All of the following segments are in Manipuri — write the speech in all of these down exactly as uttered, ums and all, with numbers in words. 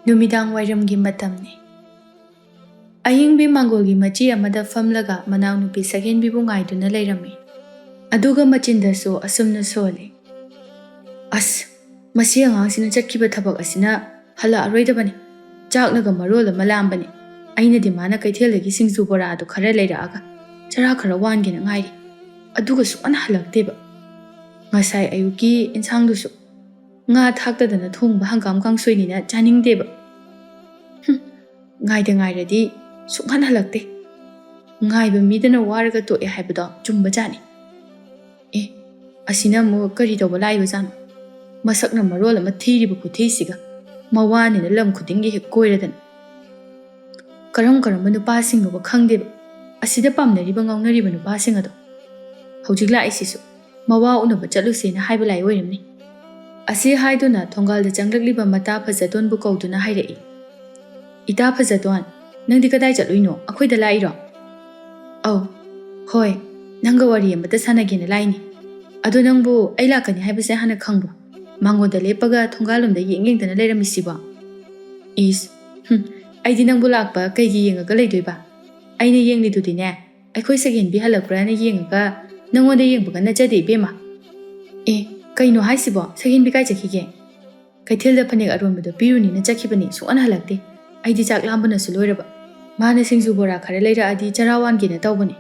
ꯅꯨꯃꯤꯗꯥꯡ ꯋꯥꯏꯔꯝꯒꯤ ꯃꯇꯝꯅꯤ꯫ ꯑꯌꯤꯡꯕꯤ ꯃꯥꯡꯒꯣꯜꯒꯤ ꯃꯆꯤ ꯑꯃꯗ ꯐꯝꯂꯒ ꯃꯅꯥꯎꯅꯨꯄꯤ ꯁꯛꯍꯦꯟꯕꯤꯕꯨ ꯉꯥꯏꯗꯨꯅ ꯂꯩꯔꯝꯃꯤ꯫ ꯑꯗꯨꯒ ꯃꯆꯤꯟꯗꯁꯨ ꯑꯁꯨꯝꯅ ꯁꯣꯜꯂꯤ, "ꯑꯁ, ꯃꯁꯤ ꯑꯉꯥꯡꯁꯤꯅ ꯆꯠꯈꯤꯕ ꯊꯕꯛ ꯑꯁꯤꯅ ꯍꯜꯂꯛꯑꯔꯣꯏꯗꯕꯅꯤ꯫ ꯆꯥꯛꯅꯒ ꯃꯔꯣꯜ ꯑꯃ ꯂꯥꯝꯕꯅꯤ꯫ ꯑꯩꯅꯗꯤ ꯃꯥꯅ ꯀꯩꯊꯦꯜꯗꯒꯤ ꯁꯤꯡꯖꯨ ꯕꯣꯔꯥꯗꯨ ꯈꯔ ꯂꯩꯔꯛꯑꯒ ꯆꯔꯥ ꯈꯔ ꯋꯥꯟꯒꯦꯅ ꯉꯥꯏꯔꯤ꯫ ꯑꯗꯨꯒ ꯁꯨꯛꯍꯟ ꯍꯜꯂꯛꯇꯦꯕ꯫ ꯉꯁꯥꯏ ꯑꯌꯨꯛꯀꯤ ꯏꯟꯁꯥꯡꯗꯨꯁꯨ ꯉꯥ ꯊꯥꯛꯇꯗꯅ ꯊꯣꯡꯕ ꯍꯪꯒꯥꯝ ꯀꯥꯡꯁꯣꯏꯅꯤꯅ ꯆꯥꯅꯤꯡꯗꯦꯕ꯫ ꯍꯨꯝ, ꯉꯥꯏꯗ ꯉꯥꯏꯔꯗꯤ ꯁꯨꯛꯍꯟ ꯍꯜꯂꯛꯇꯦ꯫ ꯉꯥꯏꯕ ꯃꯤꯗꯅ ꯋꯥꯔꯒ ꯇꯣꯛꯑꯦ ꯍꯥꯏꯕꯗꯣ ꯆꯨꯝꯕꯖꯥꯠꯅꯤ꯫ ꯑꯦ, ꯑꯁꯤꯅ ꯑꯃꯨꯛ ꯀꯔꯤ ꯇꯧꯕ ꯂꯥꯛꯏꯕꯖꯥꯠꯅꯣ? ꯃꯁꯛꯅ ꯃꯔꯣꯜ ꯑꯃ ꯊꯤꯔꯤꯕ ꯈꯨꯊꯤꯁꯤꯒ, ꯃꯋꯥꯅꯤꯅ ꯂꯝ ꯈꯨꯗꯤꯡꯒꯤ ꯍꯦꯛ ꯀꯣꯏꯔꯗꯅ꯫ ꯀꯔꯝ ꯀꯔꯝꯕ ꯅꯨꯄꯥꯁꯤꯡꯅꯣꯕ ꯈꯪꯗꯦꯕ ꯑꯁꯤꯗ ꯄꯥꯝꯅꯔꯤꯕ ꯉꯥꯎꯅꯔꯤꯕ ꯅꯨꯄꯥꯁꯤꯡ ꯑꯗꯣ꯫ ꯍꯧꯖꯤꯛ ꯂꯥꯛꯏꯁꯤꯁꯨ ꯃꯋꯥ ꯎꯅꯕ ꯆꯠꯂꯨꯁꯦꯅ ꯍꯥꯏꯕ ꯂꯥꯏ ꯑꯣꯏꯔꯝꯅꯤ꯫" ꯑꯁꯤ ꯍꯥꯏꯗꯨꯅ ꯊꯣꯡꯒꯥꯜꯗ ꯆꯪꯂꯛꯂꯤꯕ ꯃꯇꯥ ꯐꯖꯇꯣꯟꯕꯨ ꯀꯧꯗꯨꯅ ꯍꯥꯏꯔꯛꯏ, "ꯏꯇꯥ ꯐꯖꯇꯣꯟ, ꯅꯪꯗꯤ ꯀꯗꯥꯏ ꯆꯠꯂꯨꯏꯅꯣ? ꯑꯩꯈꯣꯏꯗ ꯂꯥꯛꯏꯔꯣ?" "ꯑꯧ, ꯍꯣꯏ, ꯅꯪꯒ ꯋꯥꯔꯤ ꯑꯃꯇ ꯁꯥꯟꯅꯒꯦꯅ ꯂꯥꯛꯏꯅꯤ꯫ ꯑꯗꯣ ꯅꯪꯕꯨ ꯑꯩ ꯂꯥꯛꯀꯅꯤ ꯍꯥꯏꯕꯁꯦ ꯍꯥꯟꯅ ꯈꯪꯕ꯭ꯔꯣ? ꯃꯥꯡꯒꯣꯟꯗ ꯂꯦꯞꯄꯒ ꯊꯣꯡꯒꯥꯜꯂꯣꯝꯗ ꯌꯦꯡ ꯌꯦꯡꯗꯅ ꯂꯩꯔꯝꯃꯤꯁꯤꯕꯣ?" "ꯏꯁ, ꯍꯨꯝ, ꯑꯩꯗꯤ ꯅꯪꯕꯨ ꯂꯥꯛꯄ ꯀꯩꯒꯤ ꯌꯦꯡꯉꯒ ꯂꯩꯗꯣꯏꯕ? ꯑꯩꯅ ꯌꯦꯡꯂꯤꯗꯨꯗꯤꯅꯦ, ꯑꯩꯈꯣꯏ ꯁꯛꯍꯦꯟꯕꯤ ꯍꯜꯂꯛꯄ꯭ꯔꯥꯅ ꯌꯦꯡꯉꯒ ꯅꯪꯉꯣꯟꯗ ꯌꯦꯡꯕꯒ ꯅꯠꯆꯗꯦ ꯏꯕꯦꯝꯃ꯫" "ꯑꯦ, ꯀꯩꯅꯣ ꯍꯥꯏꯁꯤꯕꯣ? ꯁꯛꯍꯦꯟꯕꯤ ꯀꯥꯏ ꯆꯠꯈꯤꯒꯦ?" "ꯀꯩꯊꯦꯜꯗ ꯐꯅꯦꯛ ꯑꯔꯣꯟꯕꯗꯣ ꯄꯤꯔꯨꯅꯤꯅ ꯆꯠꯈꯤꯕꯅꯤ, ꯁꯨꯛꯍꯟ ꯍꯜꯂꯛꯇꯦ꯫ ꯑꯩꯗꯤ ꯆꯥꯛ ꯂꯥꯝꯕꯅꯁꯨ ꯂꯣꯏꯔꯕ꯫ ꯃꯥꯅ ꯁꯤꯡꯖꯨ ꯕꯣꯔꯥ ꯈꯔ ꯂꯩꯔꯛꯑꯗꯤ ꯆꯔꯥ ꯋꯥꯟꯒꯦꯅ ꯇꯧꯕꯅꯤ꯫"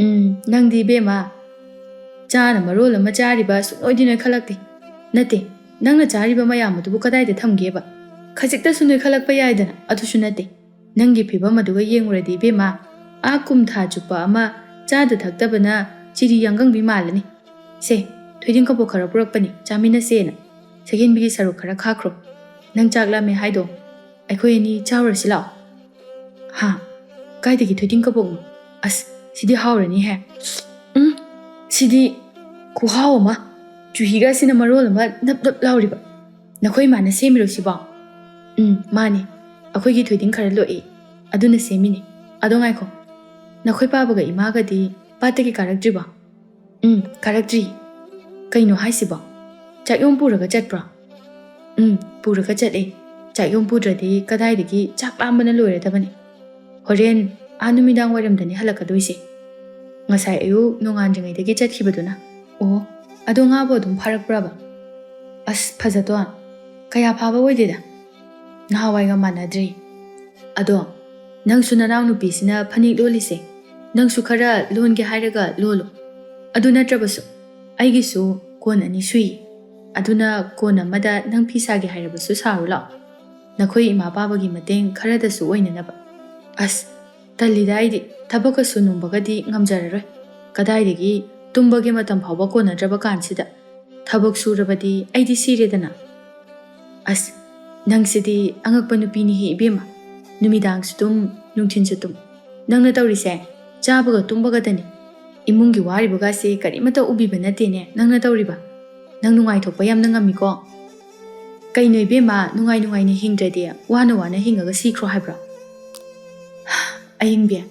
"ꯎꯝ, ꯅꯪꯗꯤ ꯏꯕꯦꯝꯃ, ꯆꯥꯅ ꯃꯔꯣꯜ ꯑꯃ ꯆꯥꯔꯤꯕ, ꯁꯨꯛꯅꯣꯏꯗꯤ ꯅꯣꯏꯈꯠꯂꯛꯇꯦ꯫ ꯅꯠꯇꯦ, ꯅꯪꯅ ꯆꯥꯔꯤꯕ ꯃꯌꯥꯝ ꯑꯗꯨꯕꯨ ꯀꯗꯥꯏꯗ ꯊꯝꯒꯦꯕ? ꯈꯖꯤꯛꯇꯁꯨ ꯅꯣꯏꯈꯠꯂꯛꯄ ꯌꯥꯏꯗꯅ, ꯑꯗꯨꯁꯨ ꯅꯠꯇꯦ꯫ ꯅꯪꯒꯤ ꯐꯤꯕꯝ ꯑꯗꯨꯒ ꯌꯦꯡꯉꯨꯔꯗꯤ ꯏꯕꯦꯝꯃ, ꯑꯥ ꯀꯨꯝ ꯊꯥ ꯆꯨꯞꯄ ꯑꯃ ꯆꯥꯗ ꯊꯛꯇꯕꯅ ꯆꯤꯔꯤ ꯌꯥꯡꯒꯪꯕꯤ ꯃꯥꯜꯂꯅꯤ꯫ ꯁꯦ, ꯊꯣꯏꯗꯤꯡ ꯀꯕꯣꯛ ꯈꯔ ꯄꯨꯔꯛꯄꯅꯤ, ꯆꯥꯃꯤꯟꯅꯁꯦꯅ꯫ ꯁꯛꯍꯦꯟꯕꯤꯒꯤ ꯁꯔꯨꯛ ꯈꯔ ꯈꯥꯛꯈ꯭ꯔꯣ꯫ ꯅꯪ ꯆꯥꯛ ꯂꯥꯝꯃꯦ ꯍꯥꯏꯗꯣ, ꯑꯩꯈꯣꯏ ꯑꯅꯤ ꯆꯥꯎꯔꯁꯤ ꯂꯥꯛꯑꯣ꯫" "ꯍꯥ? ꯀꯥꯏꯗꯒꯤ ꯊꯣꯏꯗꯤꯡ ꯀꯕꯣꯛꯅꯣ? ꯑꯁ, ꯁꯤꯗꯤ ꯍꯥꯎꯔꯅꯤꯍꯦ꯫ ꯎꯝ, ꯁꯤꯗꯤ ꯈꯨꯍꯥꯎ ꯑꯃ꯫ ꯆꯨꯍꯤꯒꯁꯤꯅ ꯃꯔꯣꯜ ꯑꯃ ꯅꯞ ꯅꯞ ꯂꯥꯎꯔꯤꯕ꯫ ꯅꯈꯣꯏ ꯏꯃꯥꯅ ꯁꯦꯝꯃꯤꯔꯣ ꯁꯤꯕꯣ?" "ꯎꯝ, ꯃꯥꯅꯤ꯫ ꯑꯩꯈꯣꯏꯒꯤ ꯊꯣꯏꯗꯤꯡ ꯈꯔ ꯂꯣꯛꯏ, ꯑꯗꯨꯅ ꯁꯦꯝꯃꯤꯅꯤ꯫ ꯑꯗꯣ ꯉꯥꯏꯈꯣ, ꯅꯈꯣꯏ ꯄꯥꯕꯒ ꯏꯃꯥꯒꯗꯤ ꯄꯥꯠꯇꯒꯤ ꯀꯥꯔꯛꯇ꯭ꯔꯤꯕꯣ?" "ꯎꯝ, ꯀꯥꯔꯛꯇ꯭ꯔꯤ꯫" "ꯀꯩꯅꯣ ꯍꯥꯏꯁꯤꯕꯣ? ꯆꯥꯛꯌꯣꯝ ꯄꯨꯔꯒ ꯆꯠꯄ꯭ꯔꯣ?" "ꯎꯝ, ꯄꯨꯔꯒ ꯆꯠꯂꯦ꯫ ꯆꯥꯛꯌꯨꯝ ꯄꯨꯗ꯭ꯔꯗꯤ ꯀꯗꯥꯏꯗꯒꯤ ꯆꯥꯛ ꯂꯥꯝꯕꯅ ꯂꯣꯏꯔꯗꯕꯅꯤ꯫ ꯍꯣꯔꯦꯟ ꯑꯥ ꯅꯨꯃꯤꯗꯥꯡ ꯋꯥꯏꯔꯝꯗꯅꯤ ꯍꯜꯂꯛꯀꯗꯣꯏꯁꯦ꯫ ꯉꯁꯥꯏ ꯑꯌꯨꯛ ꯅꯣꯡꯉꯥꯟꯗ꯭ꯔꯤꯉꯩꯗꯒꯤ ꯆꯠꯈꯤꯕꯗꯨꯅ꯫ ꯑꯣ, ꯑꯗꯣ ꯉꯥꯕꯨ ꯑꯗꯨꯝ ꯐꯥꯔꯛꯄ꯭ꯔꯕ? ꯑꯁ, ꯐꯖꯗꯣꯟ, ꯀꯌꯥ ꯐꯥꯕ ꯑꯣꯏꯗꯦꯗ꯫ ꯅꯍꯥꯟꯋꯥꯏꯒ ꯃꯥꯟꯅꯗ꯭ꯔꯦ꯫ ꯑꯗꯣ ꯅꯪꯁꯨ ꯅꯅꯥꯎ ꯅꯨꯄꯤꯁꯤꯅ ꯐꯅꯦꯛ ꯂꯣꯜꯂꯤꯁꯦ, ꯅꯪꯁꯨ ꯈꯔ ꯂꯣꯟꯒꯦ ꯍꯥꯏꯔꯒ ꯂꯣꯜꯂꯣ꯫ ꯑꯗꯨ ꯅꯠꯇ꯭ꯔꯕꯁꯨ ꯑꯩꯒꯤꯁꯨ ꯀꯣꯟ ꯑꯅꯤ ꯁꯨꯏ꯫ ꯑꯗꯨꯅ ꯀꯣꯟ ꯑꯃꯗ ꯅꯪ ꯐꯤ ꯁꯥꯒꯦ ꯍꯥꯏꯔꯕꯁꯨ ꯁꯥꯔꯨ ꯂꯥꯛꯑꯣ꯫ ꯅꯈꯣꯏ ꯏꯃꯥ ꯄꯥꯕꯒꯤ ꯃꯇꯦꯡ ꯈꯔꯗꯁꯨ ꯑꯣꯏꯅꯅꯕ꯫ ꯑꯁ, ꯇꯜꯂꯤꯗ ꯑꯩꯗꯤ꯫ ꯊꯕꯛꯀ ꯁꯨꯅꯨꯡꯕꯒꯗꯤ ꯉꯝꯖꯔꯔꯣꯏ꯫ ꯀꯗꯥꯏꯗꯒꯤ ꯇꯨꯝꯕꯒꯤ ꯃꯇꯝ ꯐꯥꯎꯕ ꯀꯣꯟꯅꯗ꯭ꯔꯕ ꯀꯥꯟꯁꯤꯗ ꯊꯕꯛ ꯁꯨꯔꯕꯗꯤ ꯑꯩꯗꯤ ꯁꯤꯔꯦꯗꯅ꯫ ꯑꯁ, ꯅꯪꯁꯤꯗꯤ ꯑꯉꯛꯄ ꯅꯨꯄꯤꯅꯤꯍꯦ ꯏꯕꯦꯝꯃ꯫ ꯅꯨꯃꯤꯗꯥꯡꯁꯨ ꯇꯨꯝ, ꯅꯨꯡꯊꯤꯟꯁꯨ ꯇꯨꯝ꯫ ꯅꯪꯅ ꯇꯧꯔꯤꯁꯦ ꯆꯥꯕꯒ ꯇꯨꯝꯕꯒꯗꯅꯤ꯫ ꯏꯃꯨꯡꯒꯤ ꯋꯥꯔꯤꯕꯒꯥꯁꯦ ꯀꯔꯤꯃꯠꯇ ꯎꯕꯤꯕ ꯅꯠꯇꯦꯅꯦ ꯅꯪꯅ ꯇꯧꯔꯤꯕ꯫ ꯅꯪ ꯅꯨꯡꯉꯥꯏꯊꯣꯛꯄ ꯌꯥꯝꯅ ꯉꯝꯃꯤꯀꯣ꯫ ꯀꯩꯅꯣ ꯏꯕꯦꯝꯃ, ꯅꯨꯡꯉꯥꯏ ꯅꯨꯡꯉꯥꯏꯅ ꯍꯤꯡꯗ꯭ꯔꯗꯤ ꯋꯥꯅ ꯋꯥꯅ ꯍꯤꯡꯉꯒ ꯁꯤꯈ꯭ꯔꯣ ꯍꯥꯏꯕ꯭ꯔꯣ? ꯑꯌꯤꯡꯕꯤ,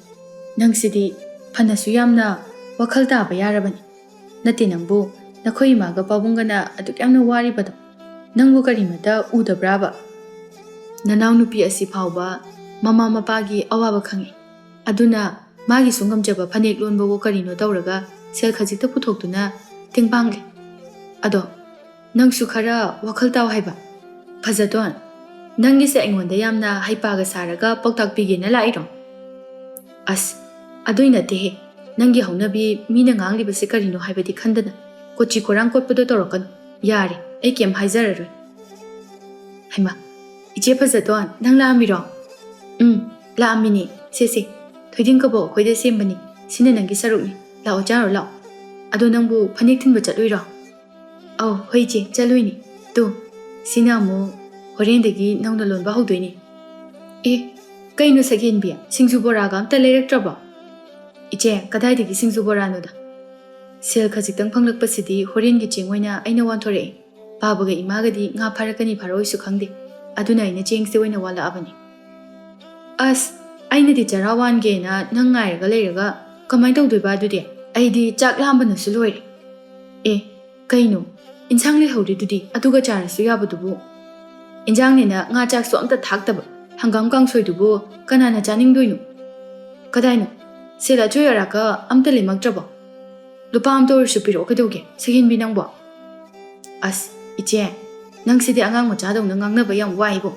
ꯅꯪꯁꯤꯗꯤ ꯐꯅꯁꯨ ꯌꯥꯝꯅ ꯋꯥꯈꯜ ꯇꯥꯕ ꯌꯥꯔꯕꯅꯤ꯫ ꯅꯠꯇꯦ ꯅꯪꯕꯨ, ꯅꯈꯣꯏ ꯏꯃꯥꯒ ꯄꯥꯕꯨꯡꯒꯅ ꯑꯗꯨꯛ ꯌꯥꯝꯅ ꯋꯥꯔꯤꯕꯗꯣ ꯅꯪꯕꯨ ꯀꯔꯤꯃꯠꯇ ꯎꯗꯕ꯭ꯔꯥꯕ? ꯅꯅꯥꯎꯅꯨꯄꯤ ꯑꯁꯤ ꯐꯥꯎꯕ ꯃꯃꯥ ꯃꯄꯥꯒꯤ ꯑꯋꯥꯕ ꯈꯪꯉꯤ꯫ ꯑꯗꯨꯅ ꯃꯥꯒꯤꯁꯨ ꯉꯝꯖꯕ ꯐꯅꯦꯛ ꯂꯣꯟꯕꯋꯣ ꯀꯔꯤꯅꯣ ꯇꯧꯔꯒ ꯁꯦꯜ ꯈꯖꯤꯛꯇ ꯄꯨꯊꯣꯛꯇꯨꯅ ꯇꯦꯡꯕꯥꯡꯂꯦ꯫ ꯑꯗꯣ ꯅꯪꯁꯨ ꯈꯔ ꯋꯥꯈꯜ ꯇꯥꯎ ꯍꯥꯏꯕ꯫ ꯐꯖꯗꯣꯟ, ꯅꯪꯒꯤꯁꯦ ꯑꯩꯉꯣꯟꯗ ꯌꯥꯝꯅ ꯍꯩꯄꯥꯒ ꯁꯥꯔꯒ ꯄꯥꯎꯇꯥꯛ ꯄꯤꯒꯦꯅ ꯂꯥꯛꯏꯔꯣ? ꯑꯁ, ꯑꯗꯨꯏ ꯅꯠꯇꯦꯍꯦ꯫ ꯅꯪꯒꯤ ꯍꯧꯅꯕꯤ ꯃꯤꯅ ꯉꯥꯡꯂꯤꯕꯁꯦ ꯀꯔꯤꯅꯣ ꯍꯥꯏꯕꯗꯤ ꯈꯟꯗꯅ ꯀꯣꯆꯤ ꯀꯣꯔꯥꯡ ꯀꯣꯠꯄꯗꯣ ꯇꯧꯔꯛꯀꯅꯨ꯫ ꯌꯥꯔꯦ, ꯑꯩ ꯀꯩꯝ ꯍꯥꯏꯖꯔꯔꯣꯏ꯫ ꯍꯩꯃꯥ, ꯏꯆꯦ ꯐꯖꯗꯣꯟ, ꯅꯪ ꯂꯥꯛꯑꯝꯃꯤꯔꯣ? ꯎꯝ, ꯂꯥꯛꯑꯝꯃꯤꯅꯦ꯫ ꯁꯦ, ꯁꯦ, ꯊꯣꯏꯗꯤꯡ ꯀꯕꯣꯛ ꯑꯩꯈꯣꯏꯗ ꯁꯦꯝꯕꯅꯤ꯫ ꯁꯤꯅ ꯅꯪꯒꯤ ꯁꯔꯨꯛꯅꯤ꯫ ꯂꯥꯛꯑꯣ, ꯆꯥꯔꯣ ꯂꯥꯛꯑꯣ꯫ ꯑꯗꯣ ꯅꯪꯕꯨ ꯐꯅꯦꯛ ꯊꯤꯟꯕ ꯆꯠꯂꯨꯏꯔꯣ? ꯑꯧ, ꯍꯣꯏ ꯏꯆꯦ, ꯆꯠꯂꯨꯏꯅꯤ꯫ ꯇꯨ, ꯁꯤꯅ ꯑꯃꯨꯛ ꯍꯣꯔꯦꯟꯗꯒꯤ ꯅꯧꯅ ꯂꯣꯟꯕ ꯍꯧꯗꯣꯏꯅꯤ꯫ ꯑꯦ, ꯀꯩꯅꯣ ꯁꯛꯍꯦꯟꯕꯤ, ꯁꯤꯡꯖꯨ ꯕꯣꯔꯥꯒ ꯑꯝꯇ ꯂꯩꯔꯛꯇ꯭ꯔꯕꯣ? ꯏꯆꯦ, ꯀꯗꯥꯏꯗꯒꯤ ꯁꯤꯡꯖꯨ ꯕꯣꯔꯥꯅꯣꯗ? ꯁꯦꯜ ꯈꯖꯤꯛꯇꯪ ꯐꯪꯂꯛꯄꯁꯤꯗꯤ ꯍꯣꯔꯦꯟꯒꯤ ꯆꯦꯡ ꯑꯣꯏꯅ ꯑꯩꯅ ꯋꯥꯟꯊꯣꯔꯛꯑꯦ꯫ ꯄꯥꯕꯒ ꯏꯃꯥꯒꯗꯤ ꯉꯥ ꯐꯥꯔꯛꯀꯅꯤ ꯐꯥꯔꯛꯑꯣꯏꯁꯨ ꯈꯪꯗꯦ꯫ ꯑꯗꯨꯅ ꯑꯩꯅ ꯆꯦꯡꯁꯦ ꯑꯣꯏꯅ ꯋꯥꯜꯂꯛꯑꯕꯅꯤ꯫ ꯑꯁ, ꯑꯩꯅꯗꯤ ꯆꯔꯥ ꯋꯥꯟꯒꯦꯅ ꯅꯪ ꯉꯥꯏꯔꯒ ꯂꯩꯔꯒ ꯀꯃꯥꯏꯅ ꯇꯧꯗꯣꯏꯕ ꯑꯗꯨꯗꯤ? ꯑꯩꯗꯤ ꯆꯥꯛ ꯂꯥꯝꯕꯅꯁꯨ ꯂꯣꯏꯔꯦ꯫ ꯑꯦ, ꯀꯩꯅꯣ? ꯏꯟꯁꯥꯡ ꯂꯩꯍꯧꯔꯤꯗꯨꯗꯤ ꯑꯗꯨꯒ ꯆꯥꯔꯁꯨ ꯌꯥꯕꯗꯨꯕꯨ? ꯏꯟꯖꯥꯡꯅꯦꯅ ꯉꯥ ꯆꯥꯛꯁꯨ ꯑꯝꯇ ꯊꯥꯛꯇꯕ ꯍꯪꯒꯥꯝ ꯀꯥꯡꯁꯣꯏꯗꯨꯕꯨ ꯀꯅꯥꯅ ꯆꯥꯅꯤꯡꯗꯣꯏꯅꯣ? ꯀꯗꯥꯏꯅꯣ? ꯁꯦꯜ ꯑꯆꯣꯏ ꯑꯔꯥꯛꯀ ꯑꯝꯇ ꯂꯦꯝꯃꯛꯇ꯭ꯔꯕꯣ? ꯂꯨꯄꯥ ꯑꯝꯇ ꯑꯣꯏꯔꯁꯨ ꯄꯤꯔꯛꯑꯣ ꯀꯩꯗꯧꯒꯦ, ꯁꯛꯍꯦꯟꯕꯤ ꯅꯪꯕꯣ? ꯑꯁ, ꯏꯆꯦ, ꯅꯪꯁꯤꯗꯤ ꯑꯉꯥꯡ ꯃꯆꯥꯗꯧꯅ ꯉꯥꯡꯅꯕ ꯌꯥꯝ ꯋꯥꯏꯕꯣ꯫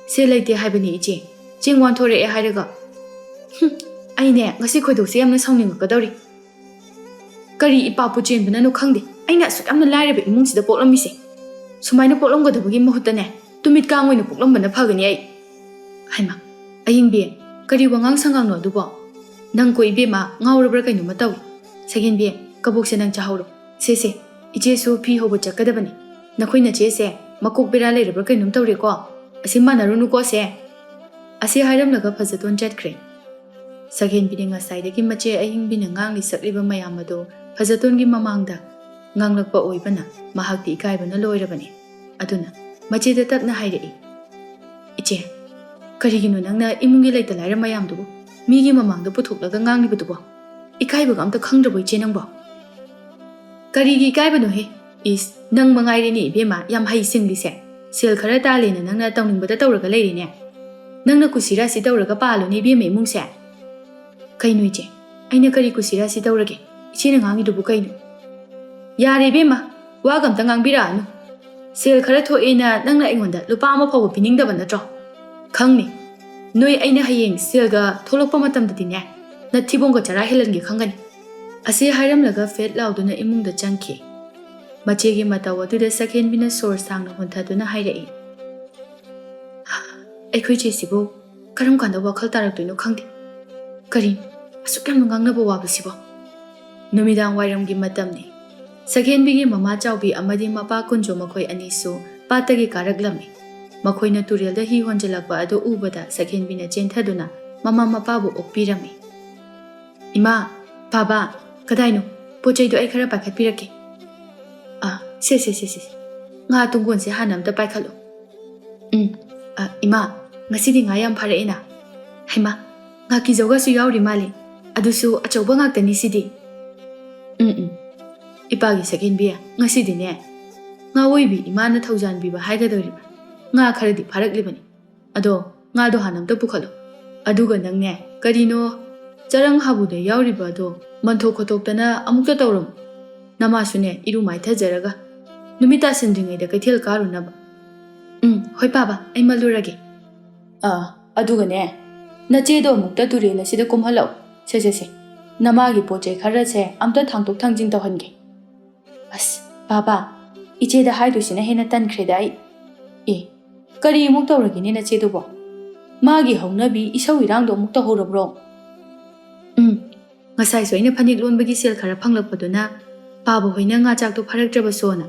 ꯁꯦꯜ ꯂꯩꯇꯦ ꯍꯥꯏꯕꯅꯤ ꯏꯆꯦ, ꯆꯦꯡ ꯋꯥꯟꯊꯣꯔꯛꯑꯦ ꯍꯥꯏꯔꯒ꯫ ꯍꯨꯝ, ꯑꯩꯅꯦ ꯉꯁꯤ ꯈꯣꯏꯗꯧꯁꯦ ꯌꯥꯝꯅ ꯁꯥꯎꯅꯤꯡꯉꯛꯀꯗꯧꯔꯤ꯫ ꯀꯔꯤ ꯏꯄꯥꯄꯨ ꯆꯦꯟꯕꯅꯅꯣ ꯈꯪꯗꯦ, ꯑꯩꯅ ꯑꯁꯨꯛ ꯌꯥꯝꯅ ꯂꯥꯏꯔꯕ ꯏꯃꯨꯡꯁꯤꯗ ꯄꯣꯛꯂꯝꯃꯤꯁꯦ꯫ ꯁꯨꯃꯥꯏꯅ ꯄꯣꯛꯂꯝꯒꯗꯕꯒꯤ ꯃꯍꯨꯠꯇꯅꯦ, ꯇꯨꯃꯤꯠ ꯀꯥꯡ ꯑꯣꯏꯅ ꯄꯣꯛꯂꯝꯕꯅ ꯐꯒꯅꯤ ꯑꯩ꯫ ꯍꯩꯃꯥ, ꯑꯌꯤꯡꯕꯤ, ꯀꯔꯤ ꯋꯥꯉꯥꯡ ꯁꯉꯥꯡꯅꯣ ꯑꯗꯨꯕꯣ? ꯅꯪ ꯀꯣ ꯏꯕꯦꯝꯃ ꯉꯥꯎꯔꯕ꯭ꯔꯥ ꯀꯩꯅꯣꯝꯃ ꯇꯧꯏ꯫ ꯁꯛꯍꯦꯟꯕꯤ, ꯀꯕꯣꯛꯁꯦ ꯅꯪ ꯆꯥꯍꯧꯔꯣ꯫ ꯁꯦ ꯁꯦ, ꯏꯆꯦꯁꯨ ꯐꯤ ꯍꯧꯕ ꯆꯠꯀꯗꯕꯅꯤ꯫ ꯅꯈꯣꯏ ꯅꯆꯦꯁꯦ ꯃꯀꯣꯛ ꯕꯦꯔꯥ ꯂꯩꯔꯕ꯭ꯔꯥ ꯀꯩꯅꯣꯝ ꯇꯧꯔꯦꯀꯣ꯫ ꯑꯁꯤ ꯃꯥꯟꯅꯔꯨꯅꯨꯀꯣ ꯁꯦ꯫ ꯑꯁꯤ ꯍꯥꯏꯔꯝꯂꯒ ꯐꯖꯇꯣꯟ ꯆꯠꯈ꯭ꯔꯦ꯫ ꯁꯛꯍꯦꯟꯕꯤꯅ ꯉꯁꯥꯏꯗꯒꯤ ꯃꯆꯦ ꯑꯌꯤꯡꯕꯤꯅ ꯉꯥꯡꯂꯤ ꯁꯛꯂꯤꯕ ꯃꯌꯥꯝ ꯑꯗꯨ ꯐꯖꯇꯣꯟꯒꯤ ꯃꯃꯥꯡꯗ ꯉꯥꯡꯂꯛꯄ ꯑꯣꯏꯕꯅ ꯃꯍꯥꯛꯇꯤ ꯏꯀꯥꯏꯕꯅ ꯂꯣꯏꯔꯕꯅꯤ꯫ ꯑꯗꯨꯅ ꯃꯆꯦꯗ ꯇꯞꯅ ꯍꯥꯏꯔꯛꯏ, "ꯏꯆꯦ, ꯀꯔꯤꯒꯤꯅꯣ ꯅꯪꯅ ꯏꯃꯨꯡꯒꯤ ꯂꯩꯇ ꯂꯥꯏꯔ ꯃꯌꯥꯝꯗꯨꯕꯨ ꯃꯤꯒꯤ ꯃꯃꯥꯡꯗ ꯄꯨꯊꯣꯛꯂꯒ ꯉꯥꯡꯂꯤꯕꯗꯨꯕꯣ? ꯏꯀꯥꯏꯕꯒ ꯑꯝꯇ ꯈꯪꯗ꯭ꯔꯕꯣ ꯏꯆꯦ ꯅꯪꯕꯣ?" "ꯀꯔꯤꯒꯤ ꯏꯀꯥꯏꯕꯅꯣꯍꯦ? ꯏꯁ, ꯅꯪ ꯃꯉꯥꯏꯔꯦꯅꯦ ꯏꯕꯦꯝꯃ ꯌꯥꯝ ꯍꯩ ꯁꯤꯡꯂꯤꯁꯦ꯫ ꯁꯦꯜ ꯈꯔ ꯇꯥꯜꯂꯦꯅ ꯅꯪꯅ ꯇꯧꯅꯤꯡꯕꯗ ꯇꯧꯔꯒ ꯂꯩꯔꯦꯅꯦ꯫ ꯅꯪꯅ ꯀꯨꯁꯤꯔꯥꯁꯤ ꯇꯧꯔꯒ ꯄꯥꯜꯂꯣꯅꯦ ꯏꯕꯦꯝꯃ ꯏꯃꯨꯡꯁꯦ꯫" "ꯀꯩꯅꯣ ꯏꯆꯦ, ꯑꯩꯅ ꯀꯔꯤ ꯀꯨꯁꯤꯔꯥꯁꯤ ꯇꯧꯔꯒꯦ? ꯏꯆꯦꯅ ꯉꯥꯡꯉꯤꯗꯨꯕꯨ ꯀꯩꯅꯣ?" "ꯌꯥꯔꯦ ꯏꯕꯦꯝꯃ, ꯋꯥꯒ ꯑꯝꯇ ꯉꯥꯡꯕꯤꯔꯛꯑꯅꯨ꯫ ꯁꯦꯜ ꯈꯔ ꯊꯣꯛꯑꯦꯅ ꯅꯪꯅ ꯑꯩꯉꯣꯟꯗ ꯂꯨꯄꯥ ꯑꯃ ꯐꯥꯎꯕ ꯄꯤꯅꯤꯡꯗꯕ ꯅꯠꯇ꯭ꯔꯣ? ꯈꯪꯅꯤ꯫ ꯅꯣꯏ ꯑꯩꯅ ꯍꯌꯦꯡ ꯁꯦꯜꯒ ꯊꯣꯛꯂꯛꯄ ꯃꯇꯝꯗꯗꯤꯅꯦ, ꯅꯊꯤꯕꯣꯡꯒ ꯆꯔꯥ ꯍꯦꯜꯍꯟꯒꯦ ꯈꯪꯒꯅꯤ꯫" ꯑꯁꯤ ꯍꯥꯏꯔꯝꯂꯒ ꯐꯦꯠ ꯂꯥꯎꯗꯨꯅ ꯏꯃꯨꯡꯗ ꯆꯪꯈꯤ꯫ ꯃꯆꯦꯒꯤ ꯃꯇꯧ ꯑꯗꯨꯗ ꯁꯛꯍꯦꯟꯕꯤꯅ ꯁꯣꯔ ꯁꯥꯡꯅ ꯍꯣꯟꯊꯗꯨꯅ ꯍꯥꯏꯔꯛꯏ, "ꯑꯩꯈꯣꯏ ꯆꯦꯁꯤꯕꯨ ꯀꯔꯝ ꯀꯥꯟꯗ ꯋꯥꯈꯜ ꯇꯥꯔꯛꯇꯣꯏꯅꯣ ꯈꯪꯗꯦ꯫ ꯀꯔꯤ ꯑꯁꯨꯛ ꯌꯥꯝꯅ ꯉꯥꯡꯅꯕ ꯋꯥꯕꯁꯤꯕꯣ?" ꯅꯨꯃꯤꯗꯥꯡ ꯋꯥꯏꯔꯝꯒꯤ ꯃꯇꯝꯅꯤ꯫ ꯁꯛꯍꯦꯟꯕꯤꯒꯤ ꯃꯃꯥ ꯆꯥꯎꯕꯤ ꯑꯃꯗꯤ ꯃꯄꯥ ꯀꯨꯟꯖꯣ ꯃꯈꯣꯏ ꯑꯅꯤꯁꯨ ꯄꯥꯠꯇꯒꯤ ꯀꯥꯔꯛꯂꯝꯃꯤ꯫ ꯃꯈꯣꯏꯅ ꯇꯨꯔꯦꯜꯗ ꯍꯤ ꯍꯣꯟꯖꯜꯂꯛꯄ ꯑꯗꯨ ꯎꯕꯗ ꯁꯛꯍꯦꯟꯕꯤꯅ ꯆꯦꯟꯊꯗꯨꯅ ꯃꯃꯥ ꯃꯄꯥꯕꯨ ꯑꯣꯛꯄꯤꯔꯝꯃꯤ꯫ "ꯏꯃꯥ, ꯕꯥꯕꯥ, ꯀꯗꯥꯏꯅꯣ? ꯄꯣꯠ ꯆꯩꯗꯣ ꯑꯩ ꯈꯔ ꯄꯥꯏꯈꯠꯄꯤꯔꯛꯀꯦ꯫" "ꯑ, ꯁꯦ, ꯁꯦ, ꯁꯦ, ꯁꯦ꯫ ꯉꯥ ꯇꯨꯡꯒꯣꯟꯁꯦ ꯍꯥꯟꯅ ꯑꯝꯇ ꯄꯥꯏꯈꯠꯂꯣ꯫ ꯎꯝ, ꯑ, ꯏꯃꯥ, ꯉꯁꯤꯗꯤ ꯉꯥ ꯌꯥꯝ ꯐꯥꯔꯛꯑꯦꯅ꯫ ꯍꯩꯃꯥ, ꯉꯥꯀꯤꯖꯧꯒꯁꯨ ꯌꯥꯎꯔꯤ ꯃꯥꯜꯂꯦ꯫ ꯑꯗꯨꯁꯨ ꯑꯆꯧꯕ ꯉꯥꯛꯇꯅꯤ ꯁꯤꯗꯤ꯫" "ꯎꯝ, ꯎꯝ꯫ ꯏꯄꯥꯒꯤ ꯁꯛꯍꯦꯟꯕꯤ, ꯉꯁꯤꯗꯤꯅꯦ, ꯉꯥꯑꯣꯏꯕꯤ ꯏꯃꯥꯅ ꯊꯧꯖꯥꯟꯕꯤꯕ ꯍꯥꯏꯒꯗꯧꯔꯤꯕ꯫ ꯉꯥ ꯈꯔꯗꯤ ꯐꯥꯔꯛꯂꯤꯕꯅꯤ꯫ ꯑꯗꯣ ꯉꯥꯗꯣ ꯍꯥꯟꯅ ꯑꯝꯇ ꯄꯨꯈꯠꯂꯣ꯫ ꯑꯗꯨꯒ ꯅꯪꯅꯦ, ꯀꯔꯤꯅꯣ ꯆꯔꯪ ꯍꯥꯕꯨꯗ ꯌꯥꯎꯔꯤꯕ ꯑꯗꯣ ꯃꯟꯊꯣꯛ ꯈꯣꯠꯇꯣꯛꯇꯅ ꯑꯃꯨꯛꯇ ꯇꯧꯔꯝꯃꯨ꯫ ꯅꯃꯥꯁꯨꯅꯦ, ꯏꯔꯨ ꯃꯥꯏꯊꯖꯔꯒ ꯅꯨꯃꯤꯠ ꯇꯥꯁꯤꯟꯗ꯭ꯔꯤꯉꯩꯗ ꯀꯩꯊꯦꯜ ꯀꯥꯔꯨꯅꯕ꯫ ꯎꯝ, ꯍꯣꯏ ꯄꯥꯕ, ꯑꯩ ꯃꯜꯂꯨꯔꯒꯦ꯫ ꯑꯥ, ꯑꯗꯨꯒꯅꯦ, ꯅꯆꯦꯗꯣ ꯑꯃꯨꯛꯇ ꯇꯨꯔꯦꯜ ꯑꯁꯤꯗ ꯀꯨꯝꯍꯜꯂꯛꯑꯣ꯫ ꯁꯦ, ꯁꯦ, ꯁꯦ, ꯅꯃꯥꯒꯤ ꯄꯣꯠ ꯆꯩ ꯈꯔꯁꯦ ꯑꯝꯇ ꯊꯥꯡꯗꯣꯛ ꯊꯥꯡꯖꯤꯟ ꯇꯧꯍꯟꯒꯦ꯫ ꯑꯁ, ꯄꯥꯕ, ꯏꯆꯦꯗ ꯍꯥꯏꯗꯣꯏꯁꯤꯅ ꯍꯦꯟꯅ ꯇꯟꯈ꯭ꯔꯦꯗ ꯑꯩ꯫ ꯑꯦ, ꯀꯔꯤ ꯑꯃꯨꯛ ꯇꯧꯔꯒꯦꯅꯦ ꯅꯆꯦꯗꯨꯕꯣ? ꯃꯥꯒꯤ ꯍꯧꯅꯕꯤ ꯏꯁꯧ ꯏꯔꯥꯡꯗꯣ ꯑꯃꯨꯛ ꯇꯧꯍꯧꯔꯕ꯭ꯔꯣ? ꯎꯝ, ꯉꯁꯥꯏꯁꯨ ꯑꯩꯅ ꯐꯅꯦꯛ ꯂꯣꯟꯕꯒꯤ ꯁꯦꯜ ꯈꯔ ꯐꯪꯂꯛꯄꯗꯨꯅ ꯄꯥꯕ ꯍꯣꯏꯅ ꯉꯥ ꯆꯥꯛꯇꯣ ꯐꯥꯔꯛꯇ꯭ꯔꯕꯁꯨꯅ